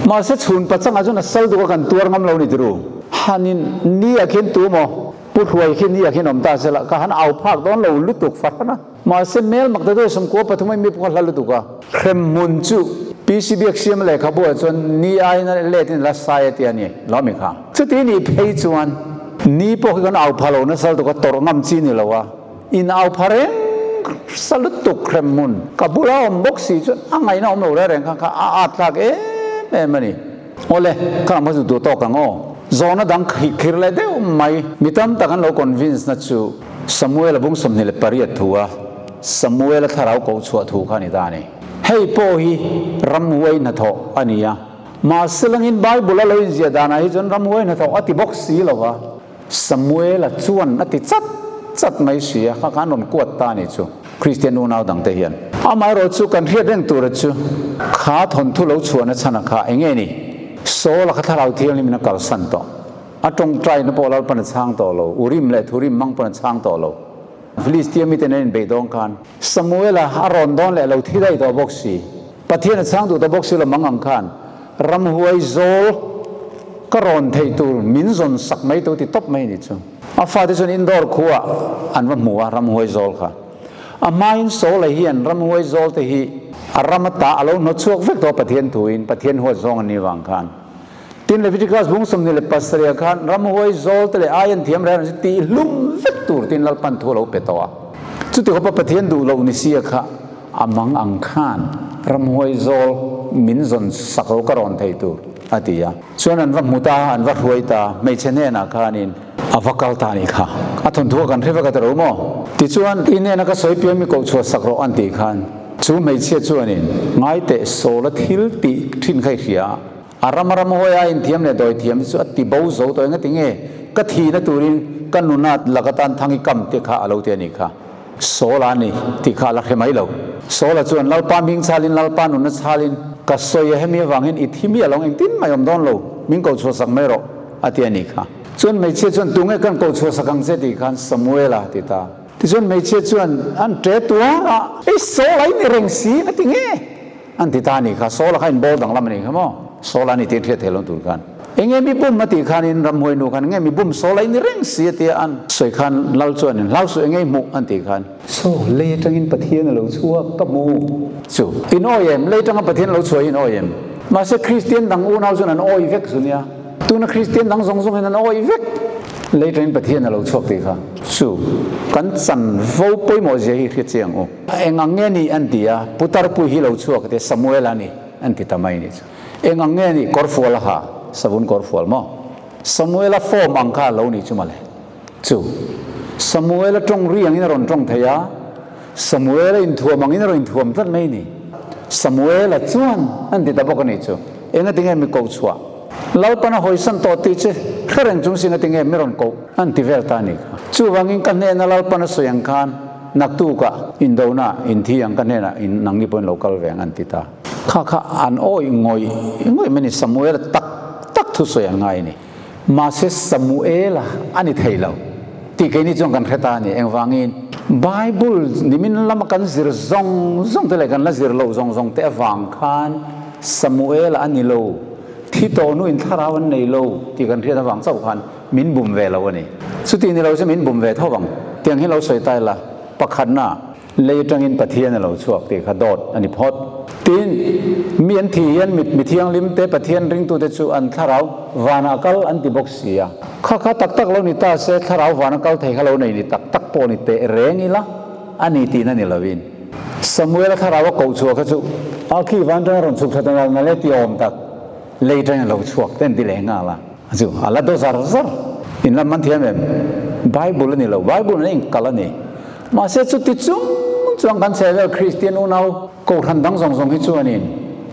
Mahse chhun pachangah chuan a sal duk a kan tuar ngam lo ni tiru. Hanin ni ah khian tu maw? Pu Hruai khi ni ah khian awm ta se la, ka han au phak dawn lo lutuk fahran a. Mahse mel mak ta deuh 13 mai mi pawh kha hla lutuk a. Hremhmun chu PC Biaksiam lehkhabu ah chuan ni aiin a let in la sai a ti a ni lo mi kha. Chuti nih phei chuan ni pawh khi kan au pha lo nasa lutuk a, tawrh ngam chi ni lo a. In au pha reng sa lutuk hremhmun ka bula awm bawk si chuan a ngaihna awm lo reng reng kha kha a at thlak em em a ni. Awle, ka ram kha chu duh tawk ang aw. Zawhna dang khir leh deuh mai. Mi tam tak an lo convince na chu Samuel-a bung 28 thu a Samuel-a thlarau koh chhuah thu kha a ni ta a ni. Hei pawh hi ramhuai hnathawh a ni a. Mahse langin Bible a lo inziah danah hi chuan ramhuai hnathawh a ti bawk si lo va. Samuel-a chuan a ti chat chat mai si a, kha khan rawn kuat ta a ni chu Kristian unau dangte hian. Amaherawh chu kan hriat reng tura chu kha thawnthu lo chhuahna chhana kha eng nge ni? Saul-a kha thlarau thianghlimin a kalsan tawh. A tawngtaina pawh Lalpan a chhang tawh lo, Urim leh Thurim hmang pawn a chhang tawh lo. Filistia miten an inbeih dawn khan Samuel-a a rawn dawn leh lo thi daih tawh bawk si. Pathian a chhang duh ta bawk si lo mang ang khan ramhuai zawl ka rawn theih tur min zawn sak mai to ti tawp mai ni chu. A fate chuan Indore khuaah an va hmu a ramhuai zawl kha. A hmain Saul-a hian ramhuai zawl te hi a ram ata a lo hnawt chhuak vek tawh a Pathian thuin Pathian huat zawng an nih vang khan. Tin Leviticus bung 27 khan ramhuai zawl te leh ai an thiam reng chu tih hlum vek tur tin Lalpan thu a lo pe tawh a. Chuti khawpa Pathian duh loh ni sia kha a mang ang khan ramhuai zawl min zawn sak lo ka rawn thei tur a ti a. Chuan an va hmu ta, an va hruai ta, hmeichhe hnenah khanin a va kal ta a nih kha. A thawnthu a kan hre vek a ta ro maw? Tichuan i hnena ka sawi pian mi koh chhuah sak rawh an tih khan chu hmeichhia chuanin ngai teh Saul-a thil tih thin kha i hria a. A ram a ram hawi a inthiam leh dawi thiam hi chu a ti bo zo tawh engati nge ka thihna turin ka nuna lak atan thang i kam te kha a lo ti a nih kha. Saul-a a ni tih kha a la hre mai lo. Saul-a chuan Lalpa hming chhalin Lalpa nunna chhalin ka sawi a hemi avangin i thi miah lo engtin mai awm dawn lo min ko chhuah sak mai rawh a ti a nih kha. Chuan hmeichhia chuan tunge kan ko chhuah sak ang che tih khan Samuel-a a ti ta. Tichuan hmeichhia chuan an ṭe tuar a, Ei Saul-a i ni reng si engati nge? An ti ta a nih kha, Saul-a kha inbawl danglam a nih kha maw? Saul-a a ni tih hriat theih lo tur khan. Enge mi bum a tih khanin ramhuai nu khan enge mi bum Saul-a i ni reng si a tia an sawi khan lal chuan in hlau suh enge i hmuh an tih khan. Saw, lei atangin Pathian a lo chhuak ka hmu chu. In awi em? Lei atanga Pathian a lo chhuah hi in awi em? Mahse Kristian dang unau chuan an awi vek zu nia. Tuna Kristian dang zawng zawngin an awi vek. Lei atangin Pathian a lo chhuak tih kha chu kan chanvo pawimawh zia hi hria chiang u. Eng ang nge ni an ti a, putar pui hi lo chhuak te Samuel a ni an ti ta mai ni chu. Eng ang nge ni kawrfual a ha, savun kawrfual maw? Samuel a form ang kha a lo ni chu mawle. Chu Samuel a tawng ri angin a rawn tawng thei a, Samuel a inthuam angin a rawn inthuam tlat mai ni. Samuel a chuan an ti ta bawk a ni chu. Enga tinge mi koh chhuah? Lalpan a hawisan tawh tih che hre reng chung singa tinge mi rawn koh an ti vel ta a ni kha. Chuvangin ka hnena Lalpan a sawi ang khan naktukah indona inthi ang ka hnenah in nangni pawhin lo kal ve ang an ti ta. Kha kha an awih ngawih ngawih mai a ni Samuela tak tak thusawi an ngai a ni. Mahse Samuela a ni thei lo tih keini chuan kan hre ta a ni. Engvangin? Bible nimin lama kan zir zawng zawng te leh kan la zir loh zawng zawng te avang khan Samuel a ni lo, thi tawh hnuin thlarau an nei lo tih kan hriat avang chauh khan min bum ve lo a ni. Chuti ni lo chu min bum ve tho vang. Tiang hi lo sawi ta ila, pakhatna, lei atangin Pathian a lo chhuak tih kha dawt a ni phawt. Tin, mi an thih hian mit mi thianghlim te Pathian ringtute chu an thlarau vanah kal an ti bawk si a. Kha kha tak tak lo ni ta se, thlarau vana kal thei kha lo nei ni tak tak pawh ni teh reng ila a ni tihna ni lovin. Samuela thlarau a koh chhuah kha chu a khi van tanga rawn chhuk thla ta nal nal e ti awm tak, lei tangin a lo chhuak te an ti leh nghal a. Chu a la daw zar zar. In lam man thiam em? Bible a ni lo, Bible an inkal a ni. Mahse chuti chung chuan kan chhehvel Kristian unau kohhran dang zawng zawng hi chuanin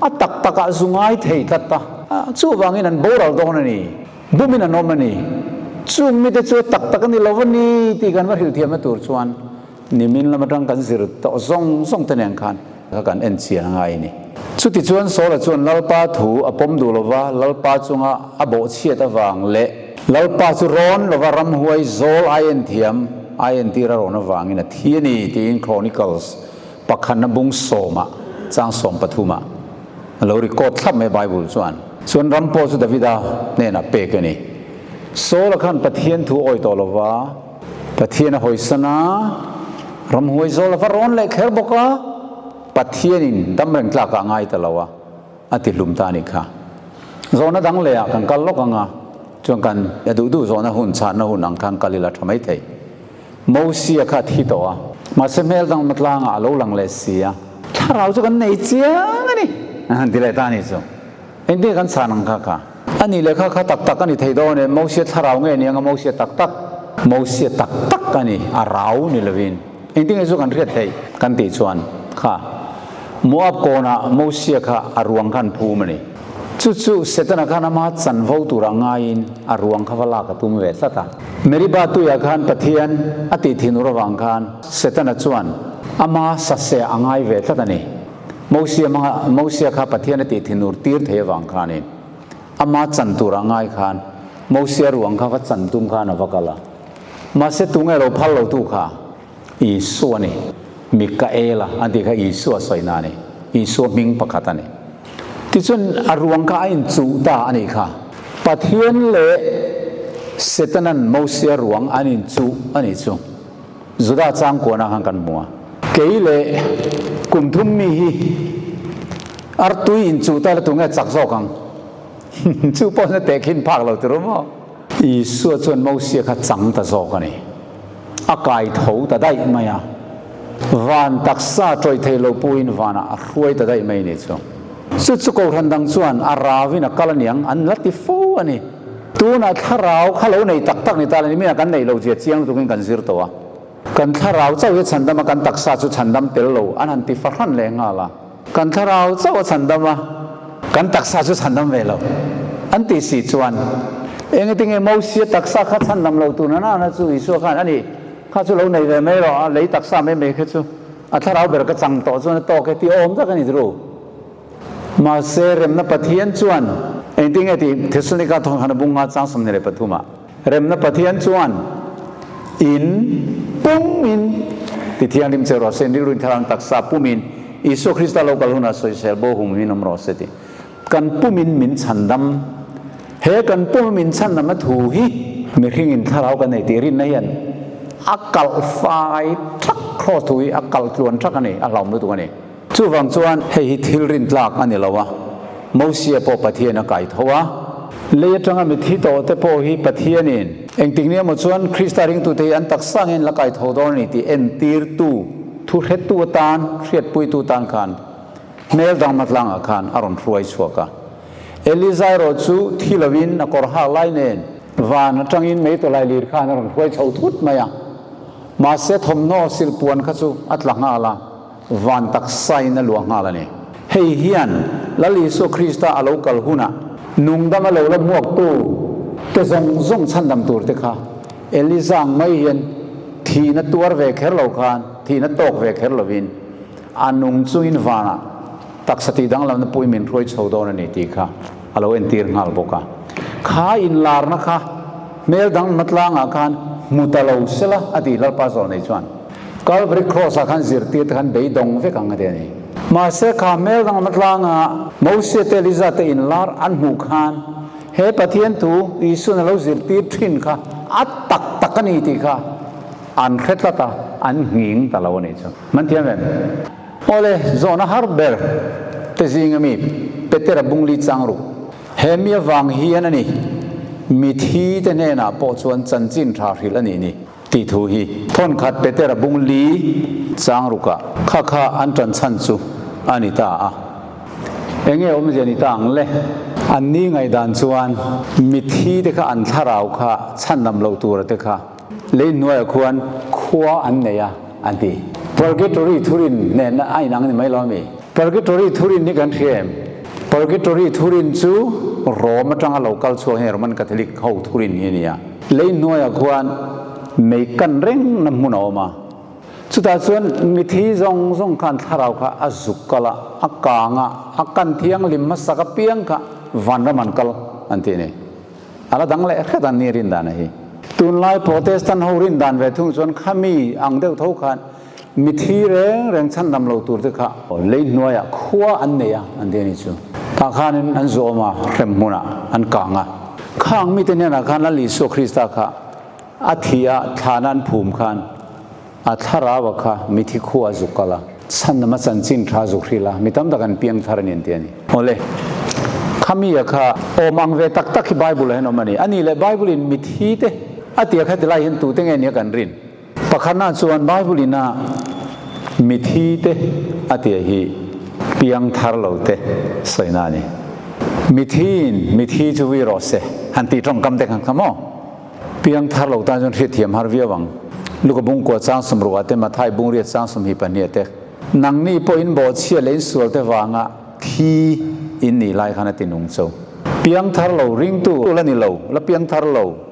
a tak takah zu ngai thei tlat a, chuvangin an boral dawn a ni. Bumin an awm a ni. Chung mite chu a tak tak a ni lo a ni tih kan va hrilh thiamna tur chuan nimin lam atang kan zir tawh zawng zawng te nen khan kha kan en chian a ngai a ni. Chutichuan Saula chuan Lalpa thu a pawm duh lova, Lalpa chunga a bawhchhiat avang leh Lalpa chu rawn lova ramhuai zawl ai en thiam ai entir a rawn avangin a thi a ni tiin Chronicles pakhatna bung sawmah chang 13ah A lo record thlap mai Bible chuan. Chuan ram pawh chu Davida hnenah pek a ni. Saul-a khan Pathian thu awi tawh lova, Pathian a hawisan a, ramhuai zawl a va rawn leh kher bawk a, Pathianin dam reng tlakah a ngai ta lo a, a ti hlum ta a nih kha. Zawhna dang lehah kan kal lawk ang a, chuan kan a duh duh zawhna hun chhanna hun ang khan kal ila tha maithei. Mosia kha a thi tawh a, mahse hmel dang matlangah a lo lang leh si a. Thlarau chu kan nei chiang a ni, a han ti leh ta a nih chu. Engtin kan chhan ang kha kha? A nih leh kha kha tak tak a ni thei dawn e, Mosia thlarau nge ni anga Mosia tak tak? Mosia tak tak a ni, a rau ni lovin. Engtin nge chu kan hriat theih kan tih chuan kha Moab kawnah Mosia kha a ruang kha an phum a ni. Chu chu Setana khan ama chanvo tura ngaiin a ruang kha va lak a tum ve tlat a. Meribah tuiah khan Pathian a tih thinur avang khan Setana chuan ama saseh a ngai ve tlat a ni. Mosia hmanga Mosia kha Pathian a tih thinur tir thei avang khanin ama chan tura ngai khan Mosia ruang kha va chan tum khan a va kal a. Mahse tunge lo phal lo tu kha? Isua a ni. Mikaela an tih kha Isua sawina a ni. Isua hming pakhat a ni. Tichuan a ruang kha a inchuh ta a nih kha. Pathian leh Setanan Mosia ruang an inchuh a nih chu Juda changkuanah khan kan hmu a. Kei leh kum thum mi hi artui inchuh ta la tunge chak zawk ang? Chu pawh na tehkhin phak lo tur maw? Isua chuan Mosia kha chang ta zawk a ni. A kai tho ta daih mai a. Van taksa tawih thei lo puhin vanah a hruai ta daih mai a ni chu. Chu chu kohhran dang chuan a ravin a kal a niang an la ti fo a ni. Tunah thlarau kha lo nei tak tak ni ta la ni minah kan neih lo zia chiang lutukin kan zir tawh a. Kan thlarau chauh hi chhandam a, kan taksa chu chhandam tel lo an han ti fahran leh nghal a. Kan thlarau chauh a chhandam a, kan taksa chu chhandam ve lo an tih si chuan engati nge Mosia taksa kha chhandam lo tur nana na chu Isua khan a ni kha chu lo nei ve mai rawh a, lei taksa mai mai kha chu a thlarau ber ka chang tawh chuan a tawk e tih awm tak a ni ru. Mahse remna Pathian chuan engtin nge tih Thesalonika thawnthan a bunga chang 23 ah Remna Pathian chuan in pumin ti thianghlim che rawh se, rilruin thlarang taksa pumin Isua Krista lo kal hunah sawisel bo hum min awm rawh se ti. Kan pumin min chhandam. He kan pum min chhandamna thu hi mihringin thlarau kan nei tih rinna hian a kalh fai thak cross thu hi a kalh tluan thak a ni, a hlauhawm lutuk a ni. Chuvang chuan hei hi thil rintlak a ni lo a, Mosia pawh Pathian a kai tho a. Lei atanga mithi tawh te pawh hi Pathianin engtik ni emaw chuan Krista ringtute hi an taksa ngeiin la kai tho dawn a ni tih entirtu, thuhretu atan, hriatpuitu tan khan hmel dangma tlangah khan a rawn hruai chhuak a. Eliza erawh chu thi lovin a kawr hak lai nen van atangin meitawlai lir khan a rawn hruai chho thut mai a. Mahse thawmhnaw silhpuan kha chu a tla nghal a. Van taksain a luah nghal a ni. Hei hian Lal Isua Krista a lo kal hunah nungdam a lo la hmuaktu te zawng zawng chhandam tur te kha Eliza ang mai hian thihna tuar ve kher lo khan, thihna tawk ve kher lovin a nung chungin vanah taksa tih danglamna pui min hruai chho dawn a ni tih kha a lo entir nghal bawk a. Kha inlarna kha hmel dang hmatlangah khan hmu ta lo sela a tih Lalpa zawh nei chuan. Calvary Cross ah khan zirtir te khan beidawng vek ang a ti a ni. Mahse kha hmel danglam atlanga Mosia te Eliza te inlar an hmuh khan he Pathian thu Isuan a lo zirtir thin kha a tak tak a ni tih kha an hre tlat a, an nghing ta lo a nih chu. Man thiam em? Awle, zawhna har ber te zinga mi Petera bungli chang ruk. He mi avang hian a ni, mithi te hnenah pawh chuan chanchin tha hrilh a nih ni. Tih thu hi thawn khat Petera bung li chang rukah kha kha an tan chhan chu a ni ta a. Enge awmzia ni ta ang le? An ni ngaihdan chuan mithi te kha an thlarau kha chhandam lo tura te kha lei hnuaiah khuan khua an nei a an ti. Purgatory thurin nen a inang ni mai lo ami? Purgatory thurin hi kan hria em? Purgatory thurin chu Rome atanga lo kal chhuak hi Roman Catholic ho thurin hi a ni a. Lei hnuaiah khuan mei kan reng na hmun a awm a, chutah chuan mithi zawng zawng khan thlarau kha a zuk kal a, a kang a, a kan thianghlim hmasak apiang kha vanram an kal an tih a ni. A la dang leh hret an ni rin dan a hi. Tunlai Protestant ho rin dan ve thung chuan khami ang deuh tho khan mithi reng reng chhandam lo tur te kha lei hnuaiah khua an nei a an ti a ni chu. Tah khanin an zawm a, hrem hmunah an kang a. Khang mite hnenah khan Lal Isua Krista kha a thi a, thlana an phum khan a thlarau a kha mithi khua a zuk kal a, chhandam a chanchin tha a zuk hrilh a, mi tam tak an piang thar a ni an ti a ni. Awle, khami a kha awm ang ve tak tak hi Bible ah hian awm a ni. A nih leh Bible in mithi te a tia kha ti lai hian tute nge nia kan rin? Pakhatna chuan Bible in a mithi te a tia hi piang thar lo te sawina a ni. Mithi in mithi chu vui rawh se han tih tawngkam te khan kha maw? Piang thar lo tan chuan hriatthiam har viau ang. Luka bungkua chang sawmruah te Mathai bungriat chang sawmhnih pahnih te nangni pawh in bawhchhia leh in sual te vanga thi in nih lai khan a ti nung cho. Piang thar lo ringtu la ni lo, la piang thar lo.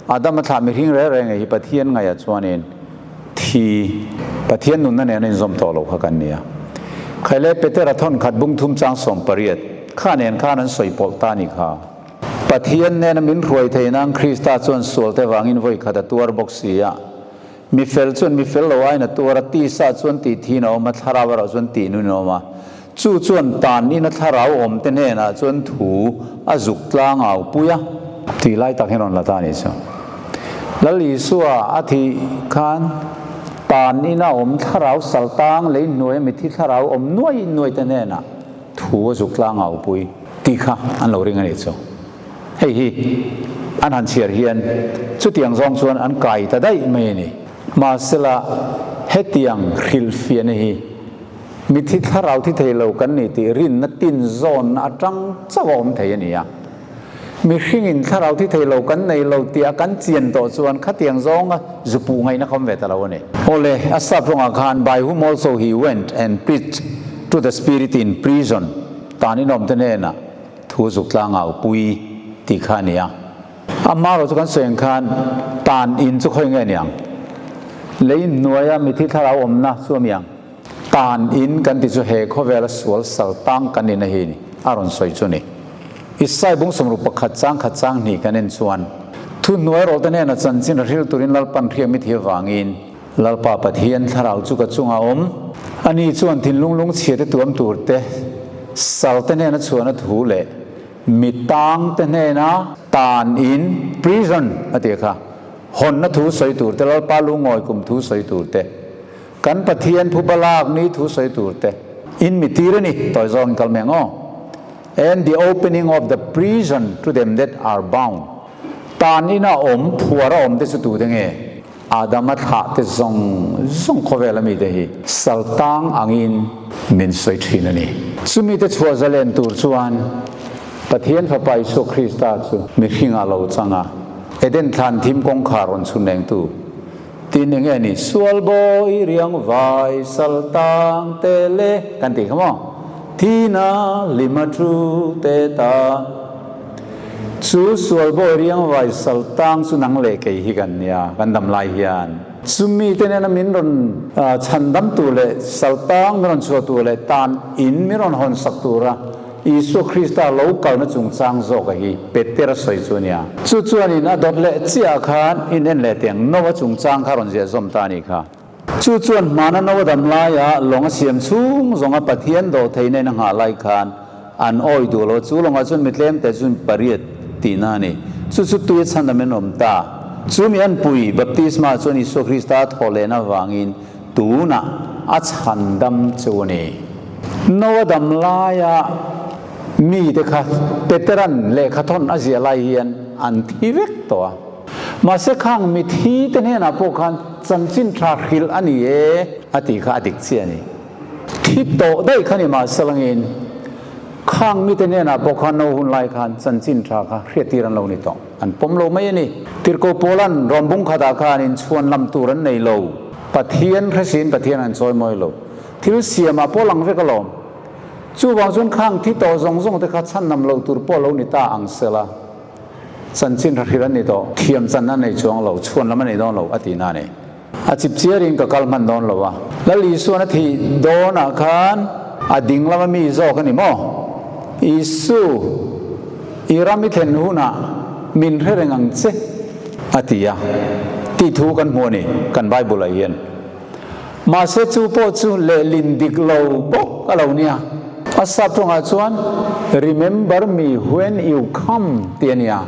Adama thlah mihring reng reng hi Pathian ngaihah chuanin thi, Pathian nunna nen a inzawm tawh lo kha kan ni a. Khaile Petera thawn khat bung thum chang 80 kha nen khan an sawi pawlh ta ni kha. Pathian nena min hruai thei nang Krista chuan sualte vangin vawi khat a tuar bawk si a. Mi fel chuan mi fel lo aiin a tuar a, tisa chuan tih thin a awm a, thlarau erawh chuan tih nun a awm a. Chu chuan tan ina thlarau awmte hnenah chuan thu a zuk tlang au pui a. Tih lai tak hi rawn la ta a nih chu. Lal Isua a thih khan tan ina awm thlarau sal tang lei hnuaia mithi thlarau awm nuai nuai te hnenah thu a zuk tlang au pui tih kha an lo ring a nih chu. Hei hi an han chhiar hian chutiang zawng chuan an kai ta daih mai a ni. Mahsela hetiang hrilhfiahna hi Mithi thlarau thi thei lo kan ni tih rinna tin zawnna atang chauh a awm thei a ni a. Mihringin thlarau thi thei lo kan nei lo tih a kan chian tawh chuan khatiang zawnga zupuh ngaihna kha awm ve ta lo a ni. Awle, a sap rawngah khan by whom also he went and preached to the spirit in prison tan inawmte hnenah thu zuk tlangau pui tih kha a ni a. Amaherawh chu kan sawi ang khan tan in chu khawi nge niang? Lei hnuaia mithi thlarau awmna chu a mi ang? Tan in kan ti chu he khawvela sual sal tang kan nihna hi ni a rawn sawi chu ni. Isai bung 61 chang khat chang hnih kan en chuan thu hnuai rawlte hnena chanchin a hril turin Lalpan hriam i thih avangin Lalpa Pathian thlarau chu ka chunga awm. Ani chuan thinlung lungchhia te tuam tur te, sal te hnena chhuahna thu leh mi tang te hnena tan in, prison, a tih kha, hawnna thu sawi tur te, Lalpa lungawi kum thu sawi tur te, Kan Pathian phuba lak ni thu sawi tur te in mi tir a ni, tawi zawng in kal mai ang aw. And the opening of the prison to them that are bound. Tan ina awm, phuar a awm te chu tute nge? Adama thlah te zawng zawng khawvel a mi te hi sal tang angin min sawi thin a ni. Chumi te chhuah zalen tur chuan Pathian Fapa Isua Krista chu mihringah lo chang a, Eden thlan thim kawngkhar rawn chhun engtu Tin eng nge ni? Sual bawi riang vai sal tang te le kan tih kha maw? Thina lima thu te ta. Chu sual bawi riang vai sal tang chu nang leh kei hi kan nia, kan dam lai hian. Chumi te nena min rawn chhandam tur leh sal tang min rawn chhuah tur leh tan in min rawn hawn sak tura Isua Krista lo kalna chungchang zawka hi Petera sawi chu a nia. Chu chuanin a dawt leh chiah khan in en leh teng Noa chungchang kha rawn ziah zawm ta a nih kha. Chu chuan hmana Noa dam laia lawng a siam chhung zawnga Pathian dawhtheihna in a nghah lai khan an awih duh lo. Chu lawngah chuan mi tlemte chu pariat tihna a ni. Chu chu tui a chhan dam in awm ta. Chu mi an pui baptisma chuan Isua Krista a thawh lehna avangin tunah a chhan dam chu a ni. Noa dam laia mite kha Peteran lehkha thawn a ziah lai hian an thi vek tawh a. Mahse khang mithi te hnenah pawh khan chanchin tha hrilh a ni e a tih kha a dik chiah a ni. Thi tawh daih kha ni mahse langin khang mite hnenah pawh khan no hun lai khan chanchin tha kha hriattir an lo ni tawh. An pawm lo mai a ni. Tirhkoh Pawlan rawm bung khatah khan inchhuan lam tur an nei lo. Pathian hresin Pathian an chawi mawi lo. Thil siamah pawh lang vek alawm. Chuvang chuan khang thi tawh zawng zawng te kha chhan nam lo tur pawh lo ni ta ang sela. Chanchin hra hrilh an ni tawh. Thiam chan a nei chuang lo, chhuan lam a nei dawn lo a tihna a ni. A chip chiarin ka kal hman dawn lo a. Lal Isuan a thih dawnah khan a ding lama mi zawk a ni maw? Isu, i ram i thlen hunah min hre reng ang che a ti a tih thu kan hmu a ni kan Bible-ah hian. Mahse chu pawh chu lehlin dik lo bawk a lo nia. A sap tawngah chuan Remember me when you come tih a nia.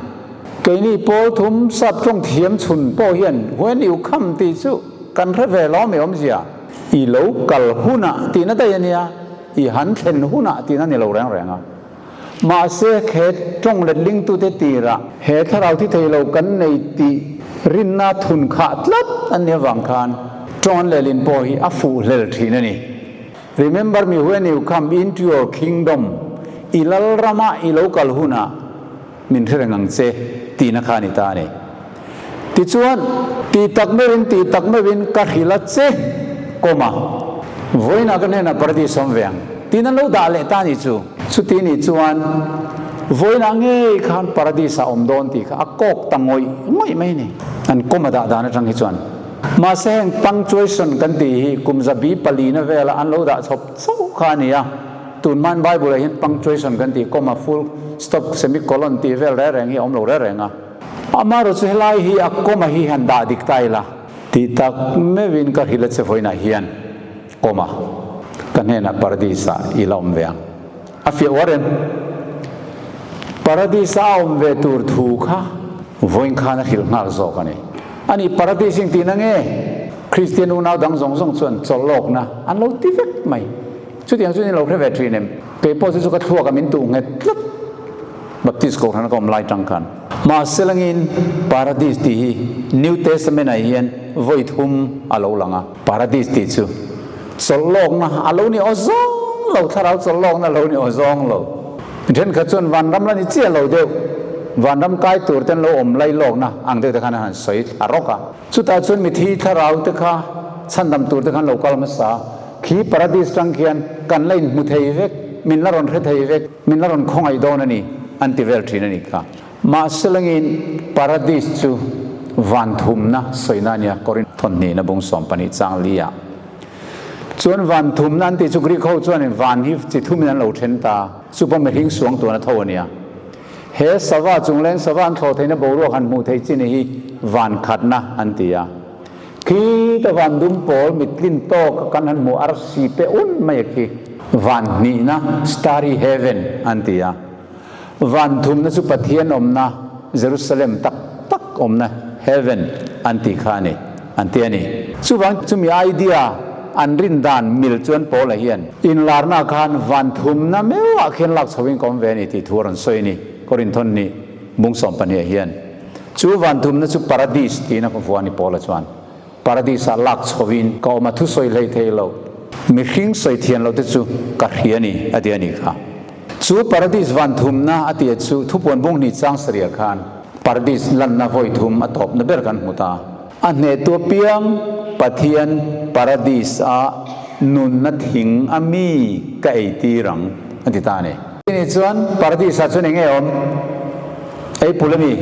Keini pawl thum sap tawng thiam chhun pawh hian when you come tih chu kan hre ve lo ami awmzia. I lo kal hunah tihna daih a nia, i han thlen hunah tihna ni lo reng reng a. Mahse he tawng letlingtute tirah he thlarau thi thei lo kan nei tih rinna thun khah tlat an nih avang khan tawng an lehlin pawh hi a fuh hlel thin a ni. Remember me when you come into your kingdom, I lal rama i lo kal hunah min hre reng ang che tihna kha a ni ta a ni. Tichuan, tih tak meuhin tih tak meuhin ka hrilh a che, kawma vawiinah ka hnenah paradis awm ve ang tiin an lo dah leh ta a nih chu. Chuti nih chuan vawiinah ngei khan paradis ah awm dawn tih kha a kawk ta ngawih ngawih mai a ni. An kawma dah dan atang hi chuan. Mahse heng punctuation kan tih hi kum zabi palina vela an lo dah chhawp chauh kha a ni a. Tunhmain Bible ah hian punctuation kan tih kawma full stop semicolon tih vel reng reng hi a awm lo reng reng a. Amaherawh chu helai hi a kawma hi han dah dik ta ila. Tih tak meuhin ka hrilh a che vawiinah hian kawma ka hnenah Paradis ah i la awm ve ang. A fiah uar em? Paradis a a awm ve tur thu kha vawiin khan a hrilh nghal zawk a ni. Ani Paradis in tihna nge? Kristian unau dang zawng zawng chuan chawlhlawkna an lo ti vek mai. Chutiang chuan in lo hre ve thin em? Kei pawh chu chu ka thluak a min tuh nghet tlat. Baptist Kohhran a ka awm lai tang khan. Mahse langin Paradis tih hi New Testament ah hian vawi thum a lo lang a. Paradis tih chu chawlhlawkna a lo ni aw zawng lo, thlarau chawlhlawkna a lo ni aw zawng lo. Thenkhat chuan vanram la ni chiah lo deuh, vanram kai tur ten lo awm lailawkna ang deuh te khan an han sawi thla rawk a. Chutah chuan mithi thlarau te kha chhandam tur te khan lo kal hmasa. Khi Paradis tang khian kan la inhmu thei vek, min la rawn hre thei vek, min la rawn khawngaih dawn a ni, an ti vel thin a nih kha. Mahse langin Paradis chu van thumna sawina a nia, Korinth thawnhnihna bung 12 chang li ah. Chuan van thumna an tih chu Greek ho chuanin van hi chi thumin an lo then ta, chu pawh mihring suang tuan a tho a nia. He sava chungleng sava an thlawh theihna boruak han hmuh theih chi ni hi van khatna an ti a. Khi ta van dum pawl mittlin tawk kan han hmuh arsi pe un mai a khi. Van hnihna Starry Heaven an ti a. Van thumna chu Pathian awmna Jerusalem tak tak awmna Heaven an tih kha a ni an ti a ni. Chuvang chumi idea an rin dan mil chuan Paula hian inlarna khan van thumna meuhah khian lak chhoin ka awm ve a ni tih thu a rawn sawi a ni Korinthon ni bung 12 hian. Chu van thumna chu Paradis tiin a vuah a ni Paula chuan. Paradis ah lak chhovin ka awm a thusawi hlei thei lo. Mihring sawi thian lo te chu ka hria a ni a ti a nih kha. Chu Paradis van thumna a tia chu thupuan bung hnih chang sarih khan Paradis lanna vawi thum a tawpna ber kan hmu ta. A hnehtu apiang Pathian Paradis ah nunna thing a mi ka ei tir ang a ti ta a ni. Chini chuan Paradis ah chuan eng nge awm? Ei pul a ni.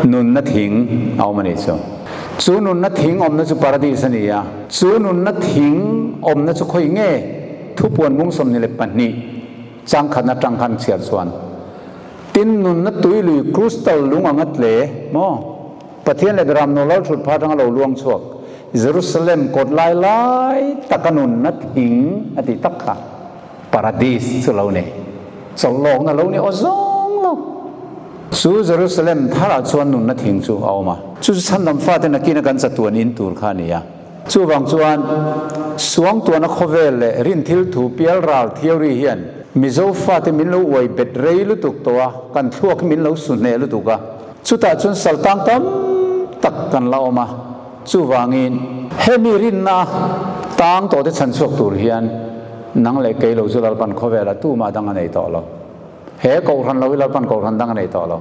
Nunna thing a awm a nih chu. Chu nunna thing awmna chu Paradis a ni a. Chu nunna thing awmna chu khawi nge? Thupuan bung 22 changkhatna tang khan chhiar chuan, Tin, nunna tui lui crystal lung anga tle maw? Pathian leh Beram no lal thut pha tanga lo luang chhuak. Jerusalem kawt lai lai taka nunna thing a tih tak kha Paradis chu lo ni. Chawlhlawkna lo ni aw zawng lo. Chu Jerusalem tharah chuan nunna thing chu a awm a. Chu chu chhandam fate nakina kan chatuan in tur kha a ni a. Chuvang chuan Suangtuahna khawvel leh rinthil thu pialral theory hian Mizo fate min lo uai bet rei lutuk tawh a, kan thluak hi min lo su hneh lutuk a. Chutah chuan saltang tam tak kan la awm a. Chuvangin hemi rinna tang tawhte chhan chhuak tur hian nang leh kei lo chu Lalpan khawvelah tumah dang a nei tawh lo. He kohhran lo hi Lalpan kohhran dang a nei tawh lo.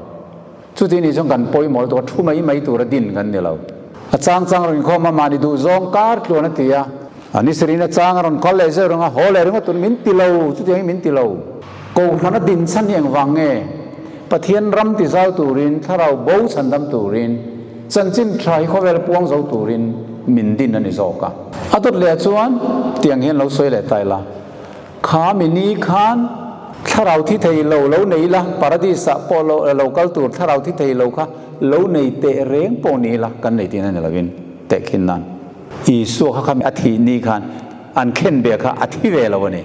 Chuti ni chuan kan pawimawh lutuk a, thu mai mai tura din kan ni lo. A chang chang rawn inkhawm a, mahni duh zawng kar tluan a ti a. A ni sirin a chang a rawn kal leh zeuh reng a, haw leh ringawt tur min ti lo, chutiang hi min ti lo. Kohhran a din chhan hi engvang nge? Pathian ram ti zau turin, thlarau bo chhandam turin, chanchin tha hi khawvel puang zo turin min din a ni zawk a. A dawt leh chuan tiang hian lo sawi leh ta ila. Kha mi ni khan thlarau thi thei lo lo nei ila, Paradis ah pawh lo lo kal tur thlarau thi thei lo kha lo nei teh reng pawh ni ila kan nei tihna ni lovin tehkhin nan Isua kha kha a thih ni khan an khen ve kha a thi ve lo a ni.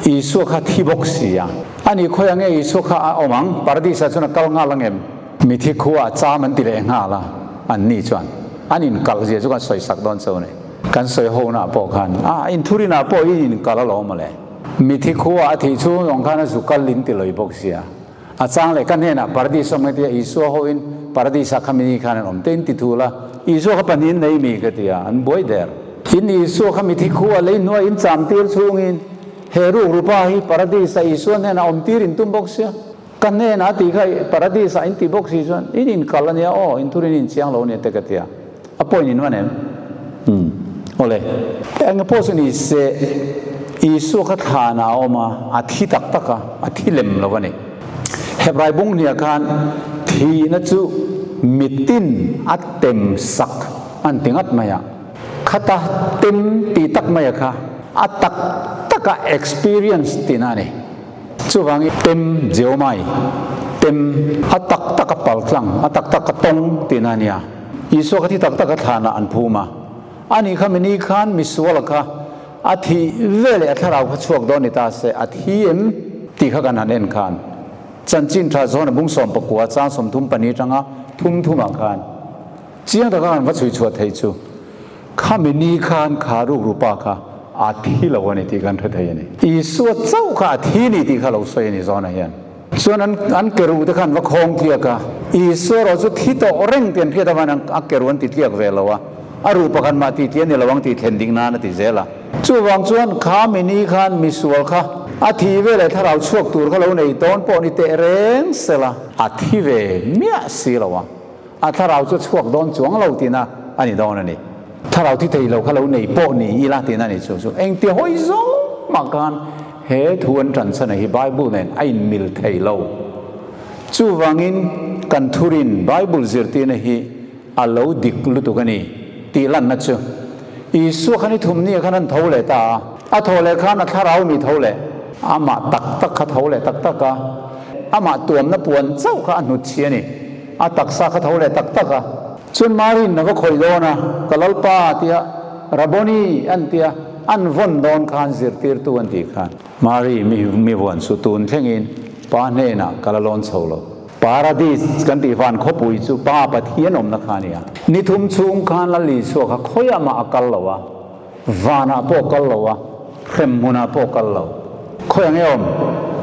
Isua kha thi bawk si a. Ani khawiah nge Isua kha a awm ang? Paradis ah chuan a kal nghal ang em? Mithi khua a cham an ti leh nghal a, an ni chuan an inkalh zia chu kan sawi sak dawn cho a ni. Kan sawi ho na pawh khan a inthurin ah pawh in inkal alawm mawle. Mithi khua a thih chhung zawng khan a zu kal in ti lawih bawk sia. A chang leh ka hnenah paradis awm nge tia Isua ho in paradis ah khami ni khan an awm te in ti thul a, Isua kha pahnih in nei mi ka ti a, an buai der. In Isua kha mithi khua lei hnuai in cham tir chhung in he rukru pa hi paradis ah Isua hnenah awm tir in tum bawk sia. Ka hnenah tih kha paradis ah in ti bawk si chuan in inkal a nia aw, inthurin in inchiang lo a nia te ka ti a. A point in man em? Umm. Awle. Eng pawh chu ni se, Isua kha thlanah a awm a, a thi tak tak a, a thi lem lo a ni. Hebrai bung hniah khan thihna chu mitin a tem sak an ti ngat mai a. Khata tem tih tak mai a kha a tak taka experience tihna a ni. Chuvangin tem Jeomai, tem a tak tak a paltlang, a tak tak a tawng tihna a nia. Isua kha thi tak tak a thlanah an phum a. Ani kha mini khan misuala kha a thih veleh a thlarau kha chhuak dawn ni ta se a thi em tih kha kan han en khan chanchin tha zawn a bung 19 chang 34 tanga thum thumah khan chiang taka kan va chhui chhuah theih chu Khami ni khan kha rukru pa kha a thi lo a ni tih kan hre thei a ni. Isua chauh kha a thi ni tih kha lo sawi a ni John-a hian. Chuan an an keru te kha an va khawng tliak a, Isua erawh chu thi tawh reng tih an hriat avangin an a keru an ti tliak ve lo a, a ruh pakhat mah tih tih a ni lo ang tih thlen ding nan a ti zel a. Chuvang chuan khami ni khan misual kha a thi ve leh thlarau chhuak tur kha lo nei tawn pawh ni teh reng sela a thi ve miah si lo a. A thlarau chu chhuak dawn chuang lo tihna a ni dawn a ni. Thlarau thi thei lo kha lo nei pawh ni ila tihna a ni chu chu. Engti hawi zawng mah khan he thu an tan chhan hi Bible nen a inmil thei lo. Chuvangin kan thurin Bible zirtirna hi a lo dik lutuk a ni tih lanna chu Isua khan i thumni khan an tho leh ta a. A thaw leh khan a thlarau mi tho leh. Amah tak tak kha tho leh tak tak a. Amah tuamna puan chauh kha a hnut chhi a ni. A taksa kha tho leh tak tak a. Chuan Mari'n a va khawih dawn a, ka Lalpa tia Rabboni an tia an vawn dawn khan zirtirtu an tih khan. Mari mi mi vuan chu tun thlengin Pa hnenah ka la lawn chho lo. Paradis kan tih van khawpui chu Pa Pathian awmna kha a ni a. Ni thum chhung khan Lal Isua kha khawiah mah a kal lo a, vanah pawh a kal lo a, hrem hmunah pawh a kal lo. Khawiah nge awm?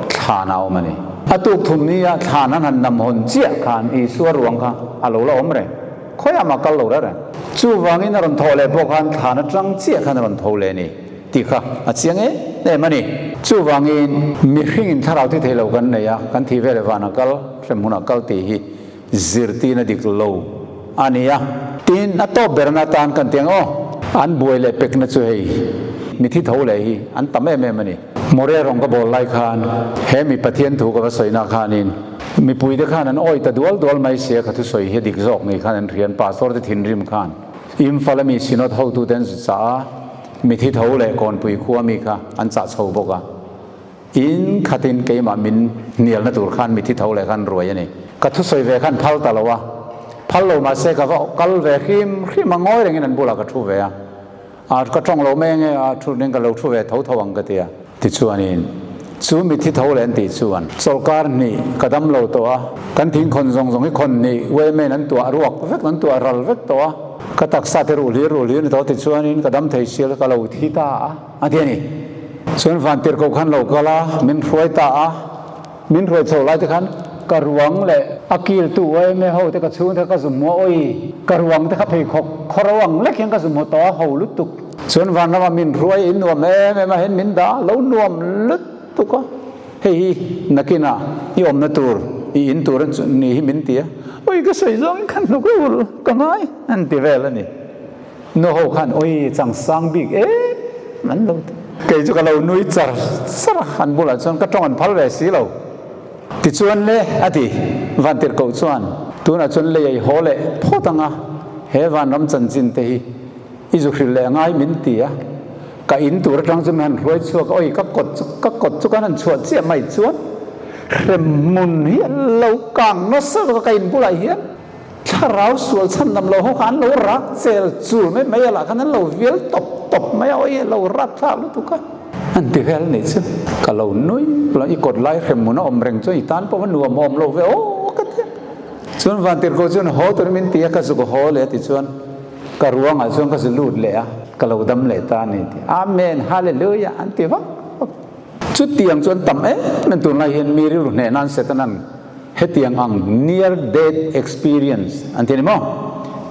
Thlanah a awm a ni. A tuk thum nia thlan an han nam hawn chiah khan Isua ruang kha a lo la awm reng. Khawiah mah a kal lo reng reng. Chuvangin a rawn thawh leh pawh khan thlan atang chiah khan a rawn tho leh a ni tih kha a chiang em em a ni. Chuvangin mihringin thlarau thi thei lo kan nei a, kan thih veleh vanah kal, hrem hmunah kal tih hi zirtirna dik lo a ni a. Tin, a tawp berna atan kan ti ang aw. An buai leh pekna chu hei mithi tho leh hi an tam em em a ni. Moria rawng ka bawl lai khan he mi Pathian thu ka va sawina khanin mipuite khan an awi ta dual dual mai sia ka thusawi hi a dik zawk ni khan an hrian pastor te thinrim khan Imphal ami Synod hotute an zu chah a, mithi tho leh Kawnpui khua mi kha an chah chho bawk a. In khatin keimah min hnialna tur khan mithi tho leh khan ruai a ni. Ka thusawi ve khan phal ta lo a. Phal lo mahse ka va kal ve hrim hrim a, ngawi rengin an bulah ka thu ve a. A ka tawng lo mai ange a, thu nen ka lo thu ve tho tho ang ka ti a. Tichuanin chu mithi tho leh an tih chuan sawrkar hnih ka dam lo tawh a, kan thing khawn zawng zawng hi khawn hnih women an tuah ruak vek, an tuah ral vek tawh a, ka taksa te ruh hlir ruh hlir ni tawh tichuanin ka dam thei sial ka lo thi ta a, a ti a ni. Chuan vantirhkoh khan lo kal a, min hruai ta a. Min hruai chho lai te khan ka ruang leh a kiltu yma ho te ka chhung te kha ka zum hmuh a, awi ka ruang te kha pheikhawk khawro ang lek hian ka zum hmuh tawh a, ho lutuk. Chuan vanram ah min hruai in nuam em em a, hen min dah lo nuam lutuk a, hei hi nakin ah i awmna tur i in tur ni hi min ti a, awi ka sawi zawng in khan hnuk a ulh ka ngai an ti vel a ni. Nu ho khan awi chang sang bik em an lo ti. Kei chu ka lo nui char char a, an bulah chuan ka tawng an phal ve si lo. Tichuan le a ti, Vantirhkoh chuan tunah chuan lei ei haw leh phawt ang a, he vanram chanchin te hi i zu hrilh leh ngai min ti a, ka in tur atang chu min han hruai chhuak a, awi ka kawt chu ka kawt chu kan han chhuah chiah mai chuan hremhmun hi an lo kang nasa zawk a ka in bulah hian. Thlarau sual chhan dam lo ho kha an lo rak chel chul mai mai a lah khan an lo vial tawp tawp mai a, awi a lo rak thlak lutuk a. An ti vel anih chu. Ka lo nui lo, i kawt lai hrem hmun a awm reng chuan i tan pawh a nuam awm lo ve aw ka ti a. Chuan Vantirhkoh chuan haw turin min ti a, ka zuk haw leh a ti chuan ka ruangah chuan ka zu lut leh a, ka lo dam leh ta a ni ti. Amen Hallelujah an ti vak vak. Chutiang chuan tam em em tunlai hian mi rilru hneh nan Setanan Hetiang ang near death experience an ti a ni maw?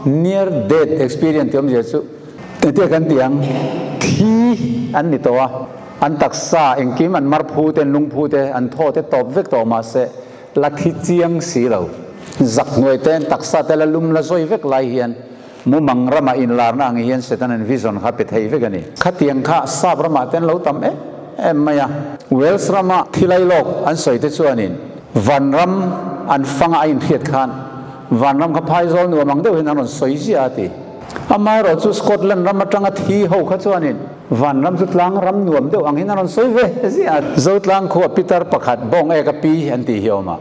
Near death experience tih awmzia chu engtia kan tih ang? Thi an ni tawh a, an taksa engkim an mar phu te, an lung phu te, an thaw te tawp vek tawh mahse la thi chiang si lo. Zak hnuai te, an taksa te la lum la zawi vek lai hian mumang ramah inlarna ang hian Satan an vision kha pe thei vek a ni. Khatiang kha sap ramah te an lo tam em em mai a. Wales rama thilai lawk an sawi te chuanin vanram an fanga a inhriat khan vanram kha phaizawl nuam ang deuh hian an rawn sawi ziah a ti. Amaherawh chu Scotland ram atanga thi ho kha chuanin vanram chu tlang ram nuam deuh ang hian an rawn sawi ve ziah a. Zotlang khua pitar pakhat bawng ek a pi an tih hi a awm a.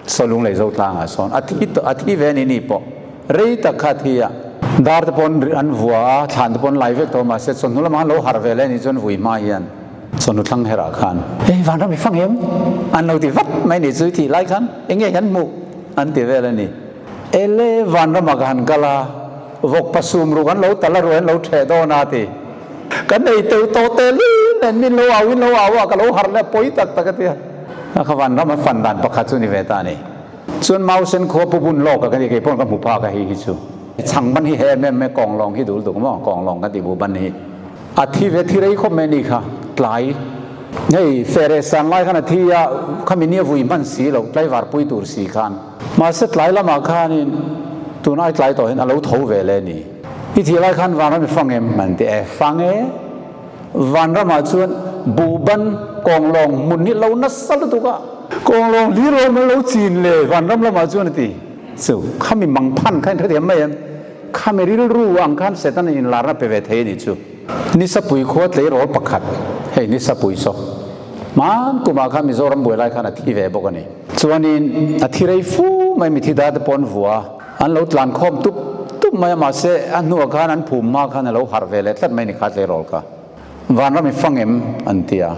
Saw lunglei zo tlangah sawn a thi tawh, a thi ve a ni ni pawh rei tak kha a thi a. Dar te pawn an vua a, thlan te pawn lai vek tawh mahse chawhnu lamah khan lo harh ve leh a nih chuan vui hma hian chawhnu thlang herah khan Hei vanram i fang em? an lo ti vat mai ni chu i thih lai khan eng nge hian hmuh an ti vel a ni. Ele vanramah ka han kal a, vawk pasum ruk an lo tal a ruai an lo ṭheh dawn a ti. Kan ei teuh tawh teh lul nen min lo au in lo au a, ka lo harh leh pawi tak tak a ti a. A kha van ram a fan dan pakhat chu ni ve ta a ni. Chuan Mausen khua pu bun lawk a ka ni, kei pawn ka hmu phak a hei hi chu. Chhang ban hi he em em mai kawng lawng hi dul tuk maw, kawng lawng ka ti bu ban hi. A thi ve thi rei khawp mai a ni kha, tlai. Hei fere san lai khan a thi a, khami nia vui hman si lo, tlaivar pui tur si khan. Mahse tlai lamah khanin tun ai tlai tawh hian a lo tho ve leh a ni. I thih lai khan vanram i fang em? An ti e, fang e. Vanramah chuan buhban kawnglawng hmun hi lo nasa lutuk a. Kawnglawng hlir awm an lo chin le vanram lamah chuan a ti. Chu khami mangphan kha in hrethiam mai em? Khami rilru ang khan Satan in inlarna pe ve thei a nih chu. Nisapui khua tleirawl pakhat, hei Nisapui saw hman kumah khan Mizoram buai lai khan a thi ve bawk a ni. Chuanin a thi rei fu mai mithi dar te pawh an vua a, an lo tlan khawm tup tup mai a, mahse a hnuah khan an phum hma khan a lo harh ve leh tlat mai ni kha tleirawl kha. Vanram i fang em? an ti a,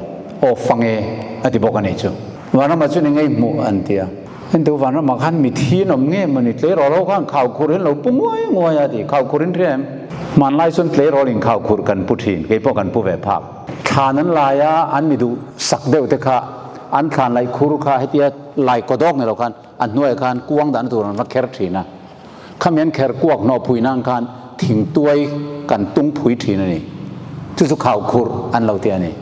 aw fang e a ti bawk a nih chu. Vanramah chuan eng ei hmuh? an ti a, engtu vanramah khan mithi an awm nge mawni tleirawl ho khan khaukhur hi an lo pu nguai nguai a ti, khaukhur in hria em? Hmanlai chuan tleirawl in khaukhur kan pu thin, kei pawh kan pu ve phak. Thlan an lai a, an mi duh sak deuh te kha an thlan laih khur kha hetia lai kaw dawk ni lo khan a hnuaiah khan kuang dahna tur an va kher thin a, khami an kher kuak hnawh phui nan khan thing tuai kan tung phui thin a ni. Chu chu khau khur an lo ti a ni.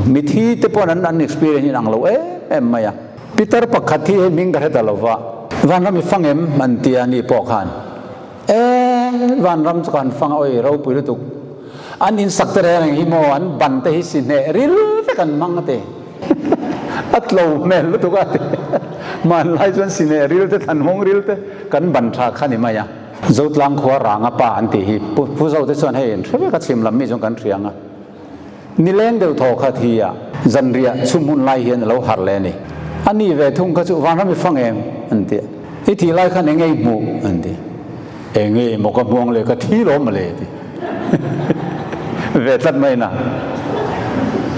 Mithi te pawh an an experience in ang lo em em mai a. Pitar pakhat hi hei hming ka hre ta lo va, Vanram i fang em? an ti a ni pawh khan. E, vanram chu ka han fang a, awi ropui lutuk. An insak te reng reng hi maw, an ban te hi si hneh ril vek an hmang a ti. A tlo hmel lutuk a ti. Hmanlai chuan si hneh ril te, thlanhawng ril te kan ban tha kha ni mai a. Zotlang khua ranga pa an tih hi Pu Zo te chuan hei an hre vek a, chhim lam mi chuan kan hria ang a. Nileng deuh thaw kha thi a, zanriah chhum hun lai hian a lo harh leh a ni. A ni ve thung kha chu vanram i fang em? an ti a. I thih lai khan enge i hmuh? An ti. Enge i maw ka hmuang le ka thi lawm mawle a ti ve tlat mai na.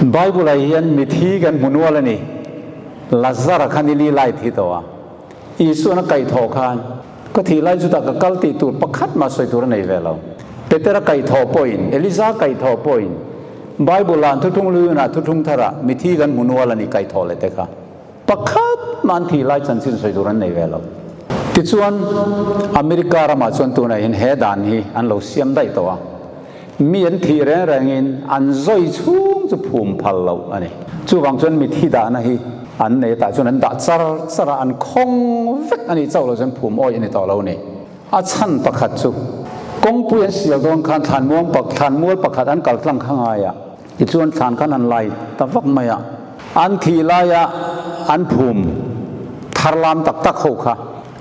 Bible ah hian mithi kan hmu nual a ni. Lazara khan i li lai thi tawh a. Isuan a kaihthawh khan ka thih lai chutah ka kal tih tur pakhat mah sawi tur a nei ve lo. Petera kaihthawh pawhin, Eliza kaihthawh pawhin Bible ah an thuthlung luiunah thuthlung tharah mithi kan hmu nual a ni kaihthawh leh te kha. Pakhat mah an thih lai chanchin sawi tur an nei ve lo. Tichuan, America ramah chuan tunah hian he dan hi an lo siam daih tawh a. Mi an thih reng rengin an zawi chhung chu phum phal loh a ni. Chuvang chuan mithi dahna hi an nei tah chuan an dah char char a, an khawng vek a nih chauh lo chuan phum awih a ni tawh lo a ni. A chhan pakhat chu kawngpui an sial dawn khan thlanmuang thlanmual pakhat an kal tlang kha ngai a. Tichuan thlan khan an lai ta vak mai a, an thih laia an phum thar lam tak tak ho kha,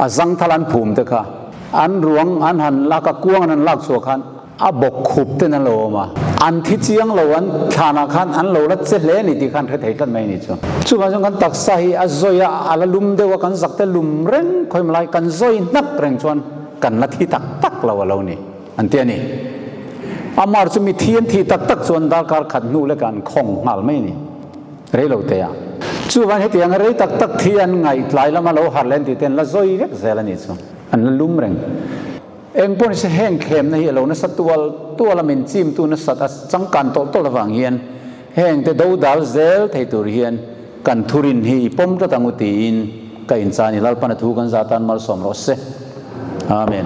a zang thal an phum te kha, an ruang an han lak a, kuang an han lak chhuah khan a bawk khup ten an lo awm a, an thi chiang lo an thlanah khan an lo la che hle a ni tih khan hre thei tlat mai a ni chu. Chuvang chuan kan taksa hi a zawi a, a la lum deuh a, kan zak te lum reng khawim lai, kan zawi hnak reng chuan kan la thi tak tak lo a lo ni. An ti a ni. Amar chu mithi an thih tak tak chuan darkar khat hnu lek ah an khawng nghal mai a ni. Rei lo te ah. Chuvan hetiang a rei tak tak thi an ngaih tlai lama lo harh leh an tih te an la zawi vek zel a ni chu. An la lum reng. Eng pawh nise heng thlemna hi a lo nasa tual tual a min chimtu nasat a changkan tawlh tawlh avang hian heng te do dal zel thei tur hian kan thurin hi i pawm tlat ang u tiin ka inchan i Lalpan a thu kan zah tan malsawm rawh se. Amen.